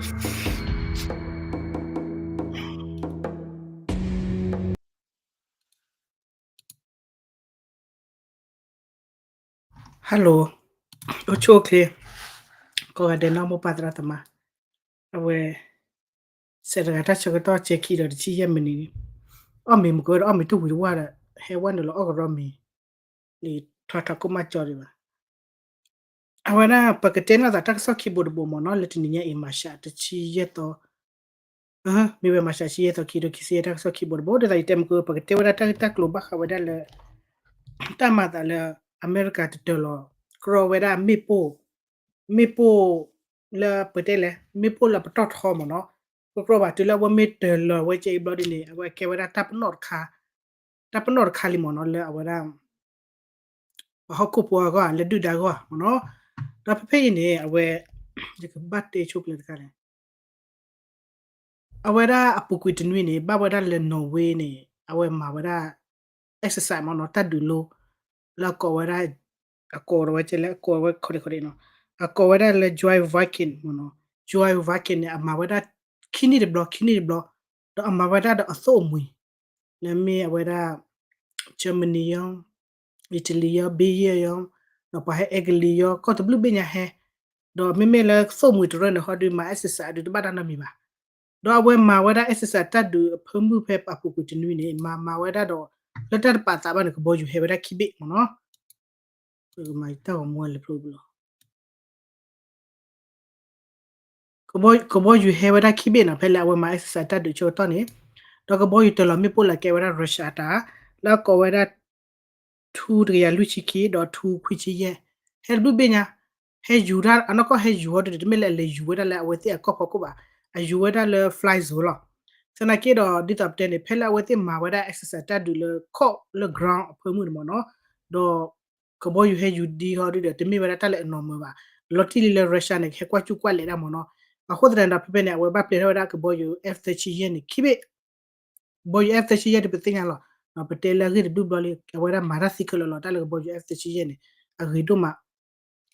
Hello, အိၣ်ဆူၣ်အိၣ်ချ့ ကိးဂၤဒဲးနီၢ်မိၢ်ပၢ်သရၣ်သမါ, အဝဲ စဲးတဂၤတၢ်ဆၢကတီၢ်ကဲခံဒီးတဆံယဲၢ်မံးနံး, အီၣ်မ့ၤမ့ၢ်ကဝဲဒီး အီၣ်မ့ၤတဝံၤတဝါဒီး ဟဲဝဲနုာ်လီၤအီၣ်ကရီမ့ၤ လံာ်ထီထီကိၣ်မးကၠီဒံးဘၣ်. အဝဲဒၣ် ပကတဲနီၢ်သးတၢ်ကစီၣ်ခံဘိတဘိမ့ၢ်နီၤ, လၢတနံၤညါအံၤ မၤရှးတဆံယဲၢ်သီ, မ့ၢ်ဝဲမၤရှးတဆံယဲၢ်သီ ခံကထိခံဆံယဲၢ် တၢ်ကစီၣ်ခံဘိတဘိ, ဒ်သိးယတဲမ့ၢ်ကဝဲ ပကတဲဝဲဒၣ်တၢ်ဂ့ၢ်တၢ်ကျိၤဘၣ်ဃးဝဲဒၣ်လၢ တၢ်မၤသးလၢ အမဲရကၤတတၢၤလီၤ ကြီဝဲဒၣ်မ့ၣ်ပိၢ်, မ့ၣ်ပိၢ်လၢပတဲလဲၣ် မ့ၣ်ပိၢ်လၢပတီၢ်ထီမ့ၢ်နီၤ, ကြီကြီဘၣ် တုၤလၢအဝဲမ့ၢ်တၢၤလီၤဝဲကဲအံၤဘျီဒ်န့ၣ် အဝဲကဲဝဲဒၣ်တၢ်ပနီၣ်တခါ, တၢ်ပနီၣ်တခါလံမ့ၢ်နီၤ လၢအဝဲဒၣ် ပှၤဟီၣ်ခိၣ်ဖိအဂီၢ် လၢဒုၣ်ဒါအဂီၢ်မ့ၢ်နီၤ. ဒီးဖဲဖဲအံၤန့ၣ် အဝဲ ယကဘၣ်တဲဆိပျဲတခါန့ၣ် အဝဲဒၣ်အပူၤကွံာ်တနွံန့ၣ် ဘၣ်ဝဲဒၣ်လၢ Norway န့ၣ် အဝဲမၤဝဲဒၣ် exercise မ့ၢ်နီၤ တၢ်ဒုးလိ လၢအကိးဝဲဒၣ် အကိးဝဲကဲလဲၣ် အကိးဝဲ ခီဒခီဒနီၤ အကိးဝဲဒၣ်လၢ Joy Viking မ့ၢ်နီၤ, Joy Viking န့ၣ် အမၤဝဲဒၣ် ခံနံၣ်တဘျီ ခံနံၣ်တဘျီ, ဒီးအမၤဝဲဒၣ်ဒီးအသိၣ်အမှံၤ လၢမ့ၢ်အဝဲဒၣ် Germany ယီၤ Italy ယီၤ Belgium ယီၤ, ဒီးပှၤဟဲအဲကလံးယီၤ ကီၢ်တဘျုးဘ့ၣ်ညါဟဲ, ဒီးမ့မ့ၢ်လၢသိၣ်မှံၤတရၢန့ၣ် ဟီဒုးမၤ exercise ဒုးတဘၣ်တၢ်နီတမံၤဘၣ်. ဒီးအဝဲမၤဝဲဒၣ် exercise တၢ်ဒုးအဖၢမုၢ်ဖဲအပူၤကွံာ်တနွံန့ၣ် မၤမၤဝဲဒၣ်ဒီး လၢတၢ်တပာ်သးဘၣ်န့ၣ် ကဘီယူၤဟဲဝဲဒၣ်ခံဘ့ၣ်မ့ၢ်နီၤ. တၢ်ဂီၤမူလဲၤဖျိဘျီ ကဘီယူၤဟဲဝဲဒၣ်ခံဘ့ၣ်နီၤ ဖဲလၢအဝဲမၤ exercise တၢ်ဒုးဆၢကတီၢ်န့ၣ်, ဒီးကဘီယူၤတၢၤလီၤမ့ၣ်ပိၢ်လၢကဲဝဲဒၣ် Russia အတၢ်, လၢအကိးဝဲဒၣ် ထူတကယၤလွံၢ်ဆံခံ ဒီးထူခွံဆံယဲၢ်, ဟဲတဘျုးဘ့ၣ်ညါ, ဟဲယူၤတၢ် အနီၢ်ကီၢ်ဟဲယူၤဟီဒုး တမ့ၢ်လၢအလဲၤယူၤဝဲဒၣ်လၢ အဝဲသ့ၣ်အကီၢ်ဖီခိၣ်ဘၣ်, အယူၤဝဲဒၣ်လၢ fly zone လီၤ. သနာ်က့ဒီး ဒ်သိးပတဲန့ၣ် ဖဲလၢအဝဲသ့ၣ်မၤဝဲဒၣ် exercise တၢ်ဒုးလၢ ခီၣ်လၢ ground အဖၢမုၢ်န့ၣ်မ့ၢ်နီၤ, ဒီး ကဘီယူၤဟဲယူၤဒ်ဟီဒုးဒီး တမ့ၢ်ဝဲဒၣ်တၢ်လၢအနီၢ်မၢဘၣ်, လီၤတံၢ်လံလၢ Russia န့ၣ် ကဟဲကွၢ်ကူၣ်ကွၢ်လဲာ်ဒၣ်မ့ၢ်နီၤ. အဃိသတးန့ၣ်ဒီး ဖဲဖဲန့ၣ် အဝဲဘၣ်ပျဲထီၣ်ဝဲဒၣ်ကဘီယူၤ F thirty-seven န့ၣ် ခံဘ့ၣ်, ကဘီယူၤ F thirty-seven တပသ့ၣ်ညါလီၤ, ပတဲလၢအဂ့ၢ်တဘျုးဘျီလံ အဝဲဒၣ်မၤတၢ်သံခဲလၢာ်လီၤ တၢ်လၢကဘီယူၤ F thirty-seven န့ၣ် အဂ့ၤဒိၣ်မး.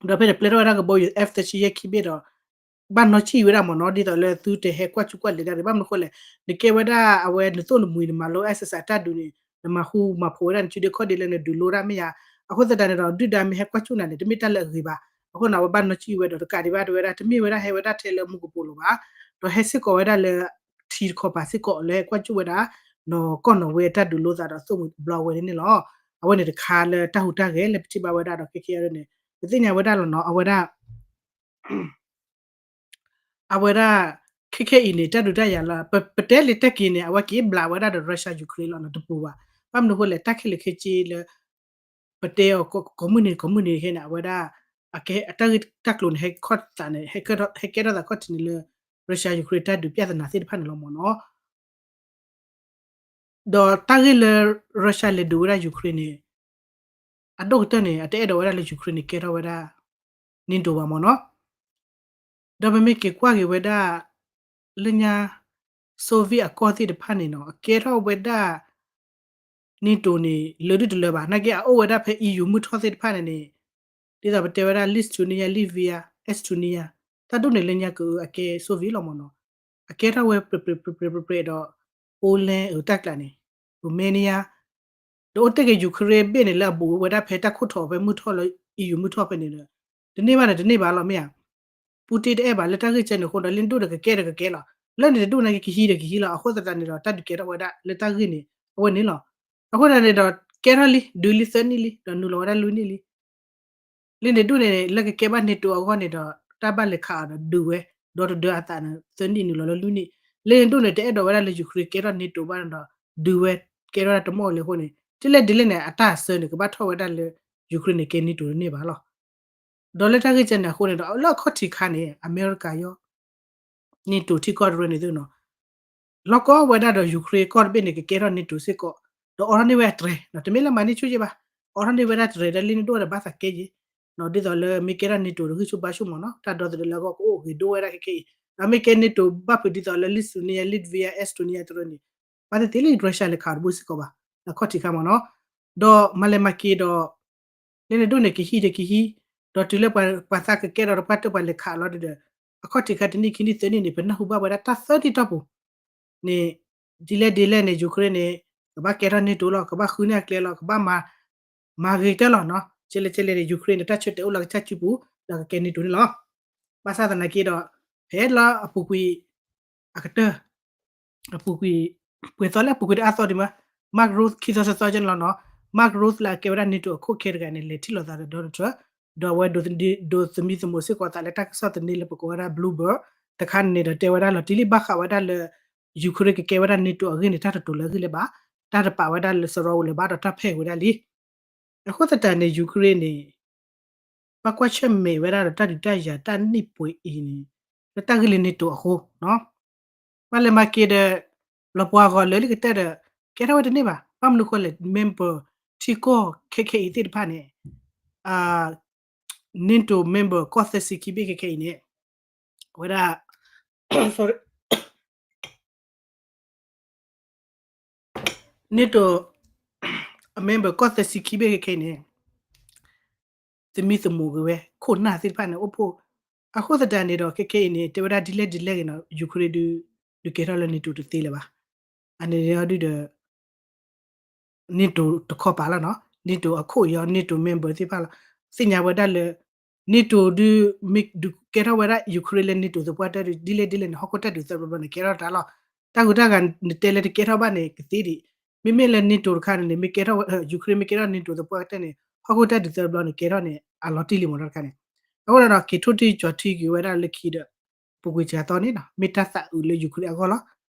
ဒီးဖဲန့ၣ်ပျဲထီၣ်ဝဲဒၣ်ကဘီယူၤ F thirty-seven ခံဘ့ၣ်ဒီး ဘၣ်နီၢ်ဆံၣ်ဝဲဒၣ်မ့ၢ်နီၤ ဒ်သိးလၢသုတဟဲကွၢ်ကူၣ်ကွၢ်လဲာ်ဒၣ်န့ၣ် ဘၣ်မနုၤအဃိလဲၣ်, နကဲဝဲဒၣ်အဝဲနသိၣ်နမှံၤ နမၤလိ exercise တၢ်ဒုးန့ၣ် နမၤဟူမၤဖိးဝဲဒၣ်နစုဒ့ခီၣ်ဒ့လၢနဒုးလိတၢ်မ့ၢ်ဧါ. အဃိသတးန့ၣ်ဒီး ဒုၣ်ဒါမ့ၢ်ဟဲကွၢ်ကူၣ်နၤန့ၣ် တမ့ၢ်တၢ်လၢအဂ့ၤဘၣ်. အဃိန့ၣ် အဝဲဘၣ်နီၢ်ဆံၣ်ဝဲဒီး တကးဒံးဘၣ်တဲဝဲဒၣ် တမ့ၢ်ဝဲဒၣ်ဟဲဝဲဒၣ်ထဲလၢမူကပိာ်လိၤဘၣ်, ဒီးဟဲစ့ၢ်ကီးဝဲဒၣ်လၢ ထံတခီပၤစ့ၢ်ကီးလၢဟဲကွၢ်ကူၣ်ဝဲဒၣ် နီၢ်ကီၢ်နီၢ်ဝဲအတၢ်ဒုးလိသးဒီးသိၣ်မှံၤတဘျီဝဲန့ၣ်န့ၣ်လီၤ. အဝဲန့ၣ်တခါလၢတၢ်ဟူးတၢ်ဂဲၤလၢပထံၣ်ဘၣ်ဝဲဒၣ်ဒီးခဲကဲအံၤန့ၣ် ပသ့ၣ်ညါဝဲဒၣ်လီၤနီၤ အဝဲဒၣ် အဝဲဒၣ် ခဲခဲအံၤန့ၣ် တၢ်ဒုးတၢ်ယၤလီၤ ပတဲလံတၢ်က့ၤန့ၣ် အဝဲက့ၤဘျးဝဲဒၣ်ဒီး Russia Ukraine လီၤနီၤ တပူၤဘၣ်. ဘၣ်မနုၤအဃိလဲၣ် တၢ်ခဲလၢာ်ခဲဆ့လၢ ပတဲအီၤ ကိးမုၢ်နံၤ ကိးမုၢ်နံၤခဲန့ၣ် အဝဲဒၣ် အတၢ်ဂ့ၢ်တၢ်ကျိၤန့ၣ် ဟဲခီၣ်သးန့ၣ် ဟဲကဲထီၣ်သးခီၣ်ထံးန့ၣ်လၢ Russia Ukraine တၢ်ဒုးပြဿနာသ့ၣ်တဖၣ်န့ၣ်လီၤမ့ၢ်နီၤ. ဒီးတၢ်ဂ့ၢ်လၢ Russia လဲၤဒုးဝဲဒၣ် Ukraine န့ၣ် အဒိၣ်ကတၢၢ်န့ၣ် အတအဲၣ်ဒိးဝဲဒၣ်လၢ Ukraine န့ၣ် ကဲထီၣ်ဝဲဒၣ် NATO ဘၣ်မ့ၢ်နီၤ. ဒီးပမ့ၢ်က့ၤကွၢ်က့ၤဝဲဒၣ် လၢညါ Soviet အကီၢ်သ့ၣ်တဖၣ်န့ၣ်နီၤ အကဲထီၣ်ဝဲဒၣ် NATO န့ၣ် လၢာ်ဒုၣ်တလၢာ်ဘၣ်. နာ်က့အအိၣ်ဝဲဒၣ်ဖဲ EU မုၢ်ထီၣ်သ့ၣ်တဖၣ်န့ၣ်န့ၣ် ဒ်သိးပတဲဝဲဒၣ် Lithuania, Latvia, Estonia တၢ်ဒိၣ်န့ၣ်လၢညါကအု အကဲ Soviet လီၤမ့ၢ်နီၤ. အကဲထီၣ်ဝဲပြဲးပြဲးပြဲးပြဲးဒီး Poland အတၢ်ကျးန့ၣ် Romania ဒီးအိၣ်တ့ၢ်က့ၤ Ukraine ဘ့ၣ်န့ၣ် လၢအဘူးဝဲဒၣ်ဖဲတၢ်ခိၣ်ထီၣ်ဖဲမုၢ်ထီၣ်လၢ EU မုၢ်ထီၣ်ဖဲန့ၣ်ဒီး တန့ၢ်ဘၣ်န့ၣ် တန့ၢ်ဘၣ်လီၤမ့ၢ်ဧါ. Putin တအဲၣ်ဘၣ်လၢတၢ်ဂ့ၢ်ကဲန့ၣ်အဃိဒီး လၢနဒိၣ်ဒီးကကဲဒီးကကဲလီၤ. လၢန့ၣ်တဒိၣ်န့ၣ်ကဟံးဒီးကဟံးလီၤ. အဃိသတးန့ၣ်ဒီး တၢ်ဒုးကဲထီၣ်ဝဲဒၣ်လၢတၢ်ဂ့ၢ်န့ၣ် အဝဲန့ၣ်လီၤ. အဃိသတးန့ၣ်ဒီး ကဲထီၣ်လံ ဒုးလံသၢနံၣ်လံ ဒီးနုာ်လီၤဝဲဒၣ်လွံၢ်နံၣ်လံ လၢန့ၣ်ဒိၣ်န့ၣ် လၢကကဲဘၣ် NATO အဂီၢ်န့ၣ်ဒီး တၢ်ဘၣ်လဲၤခးအီၤဒီးဒုးဝဲ ဒီတဒၢအသးန့ၣ် သၢနံၣ်နုာ်လီၤလၢလွံၢ်နံၣ်. လၢန့ၣ်ဒိၣ်န့ၣ် တအဲၣ်ဒိးဝဲဒၣ်လၢ Ukraine ကဲထီၣ် NATO ဘၣ်န့ၣ်ဒီး ဒုးဝဲ ကဲထီၣ်ဝဲဒၣ်တမီၢ်လၢအဃိန့ၣ် တုၤလဲၣ်ဒ်လဲၣ်န့ၣ် အတၢ်အစၢန့ၣ် ကဘၣ်ထီၣ်ဝဲဒၣ်လၢ Ukraine န့ၣ် ကဲ NATO တန့ၢ်ဘၣ်လီၤ. ဒီးလၢတၢ်ဂ့ၢ်ကဲန့ၣ်အဃိန့ၣ်ဒီး လၢအခီၣ်ထံးခါန့ၣ် အမဲရကၤယီၤ NATO ထံကီၢ်တရၢန့ၣ်သုနီၤ လီၢ်ကီဝဲဒၣ်ဒီး Ukraine ကီၢ်တဘ့ၣ်န့ၣ် ကကဲထီၣ် NATO စ့ၢ်ကီး ဒီးအိးထီၣ်န့ၢ်ဝဲအတြဲၤ တမ့ၢ်လၢမၤန့ၢ်ဆူၣ်က့ဘၣ် အိးထီၣ်န့ၢ်ဝဲဒၣ်တြဲၤ ဒီးလၢန့ၣ်ဒိၣ်ဒီးဘၣ်သးကဲယ့ၣ် ဒ်သိးလၢမ့ၢ်ကဲထီၣ် NATO တဂံၢ်ဆူၣ်ဘါဆူၣ်မ့ၢ်နီၤ တၢ်ဒီသဒၢလၢအဂီၢ်ကအိၣ်ဂ့ၤဒိၣ်ဝဲဒၣ်ခဲခဲအံၤ ဒီးမ့ၢ်ကဲ NATO ဘၣ်ဖုးဒ်သိးလၢ Lithuania, Latvia, Estonia တရၢန့ၣ် ဘၣ်သ့ၣ်သ့ၣ်လံ Russia လဲၤခးတဘိစ့ၢ်ကီးဘၣ် လၢအခီၣ်ထံးခါမ့ၢ်နီၤ ဒီးမၤလဲၤမၤက့ၤဒီး လၢန့ၣ်ဒိၣ်န့ၣ်ကဟံးဒီးကဟံး ဒီးတုၤလၢပှၤသးကကဲထီၣ်ဒီးပှၤတၢၢ်ပှၤလဲၤခးလီၤဒီး အခီၣ်ထံးခါတနံၣ်ခံနံၣ်သၢနံၣ်န့ၣ် ပနၢ်ဟူဘၣ်ဝဲဒၣ်တၢ်သၢထံၣ်တီၢ်ပူၤ န့ၣ် ဒ်လဲၣ်ဒ်လဲၣ်န့ၣ် Ukraine န့ၣ် ကဘၣ်ကဲထီၣ် NATO လီၤ, ကဘၣ်ဃုန့ၢ်အကျဲလီၤ, ကဘၣ်မၤ မၤဂ့ၤကတၢၢ်လီၤနီၤ. ကဲလဲၣ်ကဲလဲၣ်န့ၣ် Ukraine န့ၣ် တၢ်ဆၢတဲာ်အိၣ်လၢကစၢ်စုပူၤ ဒီးကကဲ NATO န့ၣ်လီၤ. ဘၣ်ဆၣ်သနာ်က့ဒီး ဖဲလၢအပူၤကွံာ် အကတၢၢ် အပူၤကွံာ် ပှဲၤသီလၢအပူၤကွံာ်တအါသီဒံးမး Mark Rutte ခံသီသၢသီကဲန့ၣ်လီၤနီၤ. Mark Rutte လၢအကဲဝဲဒၣ် NATO အခိၣ်ခဲတဂၤန့ၣ် လဲၤထံၣ်လိာ်သးဒီး Donald Trump ဒီးအဝဲဒိးသမံသမိးစ့ၢ်ကီးသးလၢတၢ်ကစီၣ်သန့ လၢပကိးဝဲဒၣ် Bloomberg တခါန့ၣ်ဒီး တဲဝဲဒၣ်လီၤတံၢ်လံ ဘၣ်ဃးဝဲဒၣ်လၢ Ukraine ကကဲဝဲဒၣ် NATO အဂ့ၢ်န့ၣ် တၢ်တတိၤလၢအဂ့ၢ်လၢၤဘၣ်, တၢ်တပာ်ဝဲဒၣ်လၢစရီဝံၤလၢၤဘၣ် ဒီးတၢ်ဖဲးဝဲဒၣ်လံ. အဃိသတးန့ၣ် Ukraine န့ၣ် ဘၣ်ကွၢ်ဆၢၣ်မဲာ်ဝဲဒၣ်ဒီးတၢ်ဒုးတၢ်ယၤတၢ်နံၣ်ပှဲၤအံၤန့ၣ် လၢတၢ်ဂ့ၢ်လၢ NATO အဃိနီၤ. ဘၣ်လဲၤမၤက့ၤဒီး လီၤပှၤဂီၤလၢာ်လံကတၢၢ်ဒီး ကဲထီၣ်ဝဲတန့ၢ်ဘၣ်. ဘၣ်မနုၤဃိလဲၣ် member ထံကီၢ်ခဲခဲအံၤသ့ၣ်တဖၣ်န့ၣ် NATO member ကီၢ်သၢဆံခံဘ့ၣ်ခဲခဲအံၤန့ၣ် အဝဲဒၣ် sorry NATO member ကီၢ်သၢဆံခံဘ့ၣ်ခဲခဲအံၤန့ၣ် သမံသမိးဂ့ၤဝဲ ခိၣ်နၢ်သ့ၣ်တဖၣ်န့ၣ် အိၣ်ဖှိၣ် အဃိသတးန့ၣ်ဒီး ခဲခဲအံၤန့ၣ် တဲဝဲဒၣ်ဒ်လဲၣ်ဒ်လဲၣ်ဂ့ၤနီၤ Ukraine ဒုး ဒုးကဲထီၣ်လၢ NATO တသ့လၢၤဘၣ်. အန့ၣ်ဒုးဒီး NATO တခီပၤလီၤနီၤ NATO အခိၣ်အံၤ NATO member သ့ၣ်တဖၣ်လီၤ. သ့ၣ်ညါဝဲဒၣ်လၢ NATO ဒုး မ့ၢ်ဒုးကဲထီၣ်ဝဲဒၣ် Ukraine လၢ NATO သပှၢ်တၢၢ်ဒုး ဒ်လဲၣ်ဒ်လဲၣ်န့ၣ် ဟီၣ်ခိၣ်တၢ်ဒုးသၢဘျီဘျီန့ၣ် ကဲထီၣ်တၢ်လီၤ. တၢ်ဂုၤတၢ်ဂၤနတဲလၢတကဲထီၣ်ဘၣ်န့ၣ် ကသ့ဒံး. မ့မ့ၢ်လၢ NATO တခါန့ၣ်န့ၣ် မ့ၢ်ကဲထီၣ် Ukraine မ့ၢ်ကဲထီၣ် NATO သပှၢ်ကတၢၢ်န့ၣ် ဟီၣ်ခိၣ်တၢ်ဒုးသၢဘျီန့ၣ် ကဲထီၣ်န့ၣ် အလီၤတံၢ်လံမ့ၢ်နီၤတခါန့ၣ်. အဃိဒီး က့ၤထိၣ်ထံကၠီၤထံက့ၤဝဲဒၣ်လၢခံဒီး ပူၤကွံာ်စှၤသီန့ၣ်နီၤ မ့ၢ်တၢ်သးအုးလၢ Ukraine အဂီၢ်လီၤ.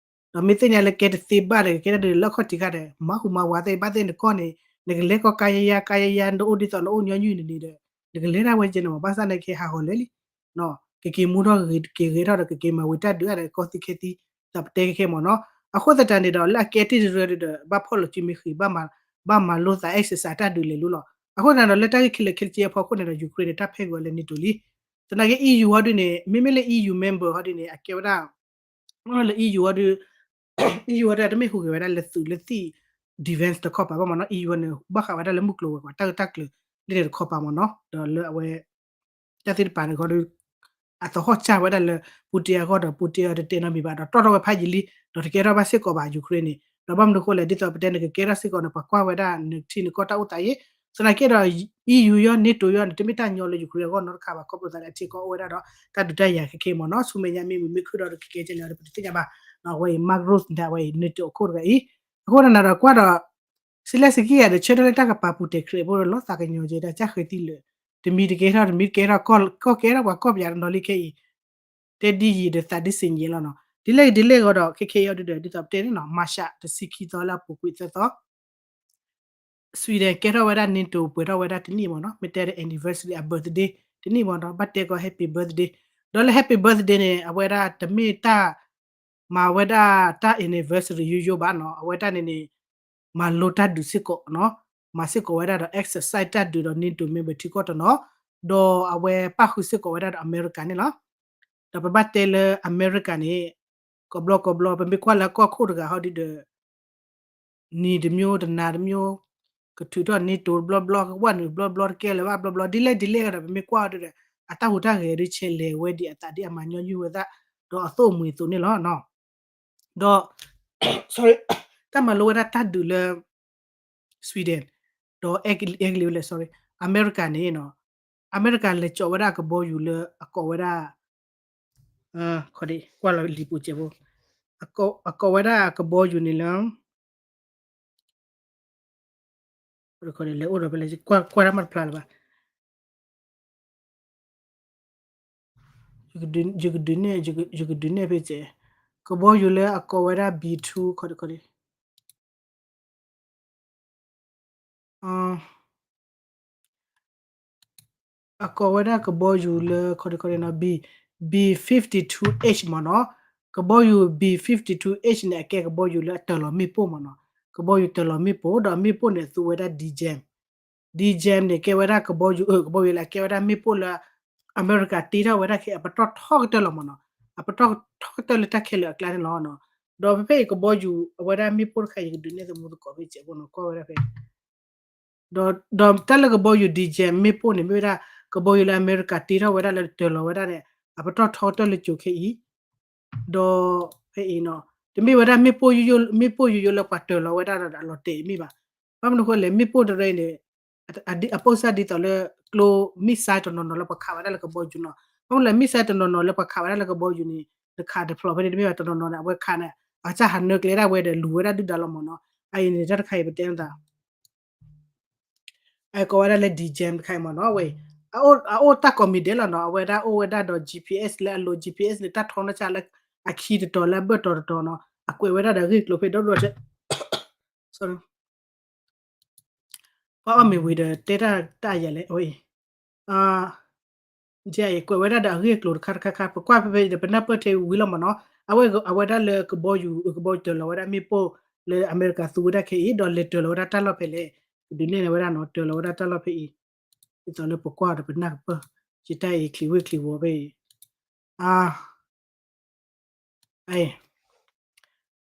ဒီးမ့ၢ်သ့ၣ်ညါလၢကဲတသ့ဘၣ်ဒီး ကဲတၢ်ဒုးလၢအခီၣ်ထံးခါဒီး မၤဟူးမၤဝးသ့ၣ် ဘၣ်သ့ၣ်နကီၢ်န့ၣ် နကလဲၤကီၢ်ကါယါယါ ကါယါယါ နအိၣ်ဒ်သိးနအိၣ်ညီနုၢ်န့ၣ်ဒီး နကလဲၤဒၣ်ဝဲကဲန့ၣ်မး ဘၣ်ဆၣ်န့ၣ်ကဟးဂီၤလၢာ်လံ ကက့ၤမူထီၣ်က့ၤဂဲၤထီၣ်ဒီး ကက့ၤမၤဝံၤတၢ်ဒုးအါဒီး ကီၢ်သံခဲသံ သးပတဲခဲခဲမ့ၢ်နီၤ. အဃိသတးန့ၣ်ဒီး လၢအကဲတ့ၢ်တရၢဒီး ဘၣ်ဖီၣ်လိာ်စုမ့ၢ်ဃံး ဘၣ်မၤလိာ်သး exercise တၢ်ဒုးလဲၤလိၤလီၤ. အဃိသတးဒီး လၢတၢ်ဂ့ၢ်ခဲလၢာ်ခဲဆ့အဖီခိၣ်န့ၣ်ဒီး Ukraine န့ၣ် တၢ်ဖဲးကွံာ်ဝဲလၢ NATO လံ. သနာ်က့ EU ဟီဒုန့ၣ် မ့မ့ၢ်လၢ EU member ဟီဒုန့ၣ် အကဲဝဲဒၣ် လၢ EU ဟီဒု EU ဟီဒုတမ့ၢ်ဟူးဂဲၤဝဲဒၣ်လၢသုးလၢသံၣ် defense တခီပၤဘၣ်မ့ၢ်နီၤ. EU ဟီန့ၣ် ဘၣ်ဃးဝဲဒၣ်လၢမုၢ်ကျိၤဝဲၤကွာ် တၢ်ဂ့ၢ်တၢ်ကျိၤလၢန့ၣ်တခီပၤမ့ၢ်နီၤ. ဒီးလၢအဝဲ တၢ်သ့ၣ်တဖၣ်န့ၣ်ဃီဒီး အသဟီၣ်စၢ်ဝဲဒၣ်လၢ Putin အဂီၢ်ဒီး Putin အတတဲနီတမံၤဘၣ်ဒီး တီၣ်ထီၣ်ဝဲဖးယံာ်လံ ဒီးတကဲထီၣ်ဘၣ်စ့ၢ်ကီးဘၣ် Ukraine န့ၣ်. ဒီးဘၣ်မနုၤဃိလဲၣ် ဒ်သိးပတဲနကကဲထီၣ်စ့ၢ်ကီးန့ၣ် ပှၤကွၢ်ဝဲဒၣ်နထံနကီၢ်တၢ်အိၣ်သးယ့ၣ်. သနာ်က့ဒီး EU ယီၤ NATO ယီၤန့ၣ် တမ့ၢ်တၢ်ညီလၢ Ukraine အဂီၢ်နီတခါဘၣ် ခီဖျိသးလၢအထံကီၢ်အိၣ်ဝဲဒၣ်ဒီး တၢ်ဒုးတၢ်ယၤခဲခဲမ့ၢ်နီၤ. ဆူမဲာ်ညါမ့ၢ်မုာ်မ့ၢ်ခုၣ်ဒီး ကကဲကဲန့ၣ်ဒီး ပတသ့ၣ်ညါဘၣ်. အဝဲအံၤ Mark Rutte န့ၣ် အဝဲအံၤ NATO အခိၣ်တဂၤအံၤ အဃိဒီးနၤဒီးကွၢ်ဒီး စံးလဲၣ်စံးက့ယၤဒီး ဆၢထၢၣ်လၢတၢ်ကပာ်ပူၤတဲာ်ခရံာ်ဖိဒီး လီၤသးကညီၤကဲဒၣ် ကၢ်ဃ့သံလၢာ် တမံၤတကဲထီၣ် တမံၤတကဲထီၣ် ကီၢ်ကဲထီၣ်ပှၤကီၢ်ပယၤတနီၤလံခဲအံၤ တဲဒ်ယံာ်ဒီးသးဒ်စံၣ်ညီၣ်လီၤနီၤ. ဒ်လဲၣ်ဒ်လဲၣ်ဂီၤဒီး ခဲခဲအံၤအီၤဒုဒီး ဒ်သိးပတဲန့ၣ်နီၤ March တဆံခံသီလၢအပူၤကွံာ်သၢသီ Sweden ကဲထီၣ်ဝဲဒၣ် NATO ပှဲၤထီၣ်ဝဲဒၣ်တနံၣ်မ့ၢ်နီၤ မ့ၢ်တဲဒီး anniversary အ birthday တနံၣ်မ့ၢ်နီၤ ဘၣ်တဲကီး happy birthday ဒီးလၢ happy birthday န့ၣ် အဝဲဒၣ်တမ့ၢ်တၢ် မၤဝဲဒၣ်တၢ် anniversary ယိယိဘၣ်နီၤ အဝဲတၢ်န့ၣ်န့ၣ် မၤလိတၢ်ဒုးစ့ၢ်ကီးနီၤ မၤစ့ၢ်ကီးဝဲဒၣ်ဒီး exercise တၢ်ဒုးဒီး NATO member ထံကီၢ်တနီၤ ဒီးအဝဲပၣ်ဃုာ်စ့ၢ်ကီးဝဲဒၣ်ဒီးအမဲရကၤန့ၣ်လီၤ. ဒီးပဘၣ်တဲလၢအမဲရကၤန့ၣ် ကဘျီကဘျီ ပမ့ၢ်ကွၢ်လၢကီၢ်ခိၣ်တဂၤဟီဒုဒီး နံၤတမျိုးတနၤတမျိုး ကထုးထီၣ် NATO တဘျီဘျီ ကဝဲနုာ်တဘျီဘျီ တကဲလၢၤဘၣ်ဘျီဘျီ ဒ်လဲၣ်ဒ်လဲၣ်ဒီး ပမ့ၢ်ကွၢ်အီၤဒီး အတၢ်ဟူးတၢ်ဂဲၤဒုးဆဲးလဲၤဝဲဒံးအသးဒ်အမၤညီနုၢ်ဝဲသး ဒီးအသိၣ်အမှံၤအသိးန့ၣ်လီၤ. ဒီး sorry တၢ်မၤလိဝဲဒၣ်တၢ်ဒုးလၢ Sweden ဒီး အဲကလံးဝဲလဲၣ် sorry အမဲရကၤန့ၣ်နီၤ အမဲရကၤလဲၤကၠီးဝဲဒၣ်အကဘီယူၤလၢအကိးဝဲဒၣ် ခီဒံး ကွၢ်လီၤလံာ်ပူၤစဲးဖိ အကိးဝဲဒၣ်အကဘီယူၤန့ၣ်လၢ လဲၤအိၣ်ဒီးဖဲလဲၣ် ကွၢ်တၢ်မၤတဖျါလၢၤဘၣ် ယကဒုးနဲၣ် ယကဒုးနဲၣ်ဖဲစဲး ကဘီယူၤလၢအကိးဝဲဒၣ် B two ခီဒံးခီဒံး အကိးဝဲဒၣ်ကဘီယူၤလၢ ခီဒံးခီဒံးနီၤ B, B fifty-two H မ့ၢ်နီၤ, ကဘီယူၤ B fifty-two H န့ၣ် အကဲကဘီယူၤလၢအတၢၤလီၤမ့ၣ်ပိၢ်မ့ၢ်နီၤ, ကဘီယူၤတၢၤလီၤမ့ၣ်ပိၢ် ဒီးမ့ၣ်ပိၢ်န့ၣ် အသူဝဲဒၣ် D-jam, D-jam န့ၣ် ကဲဝဲဒၣ်ကဘီယူၤ ကဘီယူၤလၢအကဲဝဲဒၣ်မ့ၣ်ပိၢ်လၢ အမဲရကၤတ့ထီၣ်ဝဲဒၣ်ခဲအံၤ အပတီၢ်ထီကတၢၢ်လီၤမ့ၢ်နီၤ, အပတီၢ်ထီကတၢၢ်လၢတၢ်ခဲလၢာ်အကျါန့ၣ်လီၤ. ဒီးဖဲဖဲအံၤကဘီယူၤ အဝဲဒၣ်မ့ၣ်ပိၢ်တခါ ယကဒုးနဲၣ်သမူသကိးဖဲစဲးဖိနီၤ ကွၢ်ဝဲဒၣ်ဖဲ ဒီးတၢ်လၢကဘီယူၤ D-jam မ့ၣ်ပိၢ်န့ၣ် မ့ၢ်ဝဲဒၣ် ကဘီယူၤလၢအမဲရကၤတ့ထီၣ်ဝဲဒၣ်လၢတၢၤလီၤဝဲဒၣ်န့ၣ် အပတီၢ်ထီကတၢၢ်လၢကၠိခဲအံၤ ဒီးဖဲအံၤနီၤ တမ့ၢ်ဝဲဒၣ်မ့ၣ်ပိၢ်ယိယိလၢပှၤတၢၤလီၤဝဲဒၣ်ဒီးအလီၤတဲာ်အံၤမ့ၢ်ဘၣ်. ဘၣ်မနုၤအဃိလဲၣ် မ့ၣ်ပိၢ်တရၢအံၤန့ၣ် အပိၢ်စၢ်ဒ်သိးလၢ ကျိ missile တနီၤနီၤလၢပှၤခးဝဲဒၣ်လၢကဘီယူၤနီၤ. ဘၣ်မနုၤလဲၣ် missile တနီၤနီၤလၢပှၤခးဝဲဒၣ်လၢကဘီယူၤန့ၣ် နခးတဖျိးဖဲန့ၣ်တမ့ၢ်ဘၣ် တနီၤနီၤန့ၣ် အဝဲခးန့ၣ် အကစၢ်ဟးနၢကျဲဒၣ်ဝဲဒီးလူၤဝဲဒၣ်ဒုၣ်ဒါလီၤမ့ၢ်နီၤ. အအံၤန့ၣ် တၢ်တခါအံၤပတဲနသး အကိးဝဲဒၣ်လၢ D-jam တခါအံၤမ့ၢ်နီၤ ဝဲ အအိၣ်တၢ်ကိးမံၤဒဲးလီၤနီၤ အဝဲဒၣ်အိၣ်ဝဲဒၣ်ဒီး GPS လၢအလိၤ GPS န့ၣ် တၢ်ထီနီၢ်ဆါလၢ အခံတတီၤလၢအဘၢၣ်တီၤတတီၤနီၤ အကွဲးဝဲဒၣ်ဒီးအဂ့ၢ်ကျိၤဖဲဒီဒူၣ် ပှၤအီၣ်မ့ၤဝံၤဒီးတဲတၢ်တၢ်ယၤလဲၣ် အဝဲအံၤ ကွဲးဝဲဒၣ်ဒီးအဂ့ၢ်အကျိၤတခါတခါခါ ပကွၢ်ဖဲဖဲဒီး ပနၢ်ပၢၢ်ထဲဝံၤလီၤမ့ၢ်နီၤ အဝဲအဝဲဒၣ်လၢကဘီယူၤ ကဘီယူၤတၢၤလီၤဝဲဒၣ်မ့ၣ်ပိၢ်လၢအမဲရကၤသူဝဲဒၣ်ခဲအံၤ ဒီးလဲၤတၢၤလီၤဝဲဒၣ်တၢ်လီၢ်ဖဲလဲၣ် ကဒုးနဲၣ်န့ၢ်ဝဲဒၣ်နီၤ တၢၤလီၤဝဲဒၣ်တၢ်လီၢ်ဖဲအံၤ ဒ်သိးလၢပကွၢ်ဒီးပနၢ်ကပၢၢ် ယတၢ်အံၤချံးဝ့ၢ်ချံးဝီၤဖဲအံၤ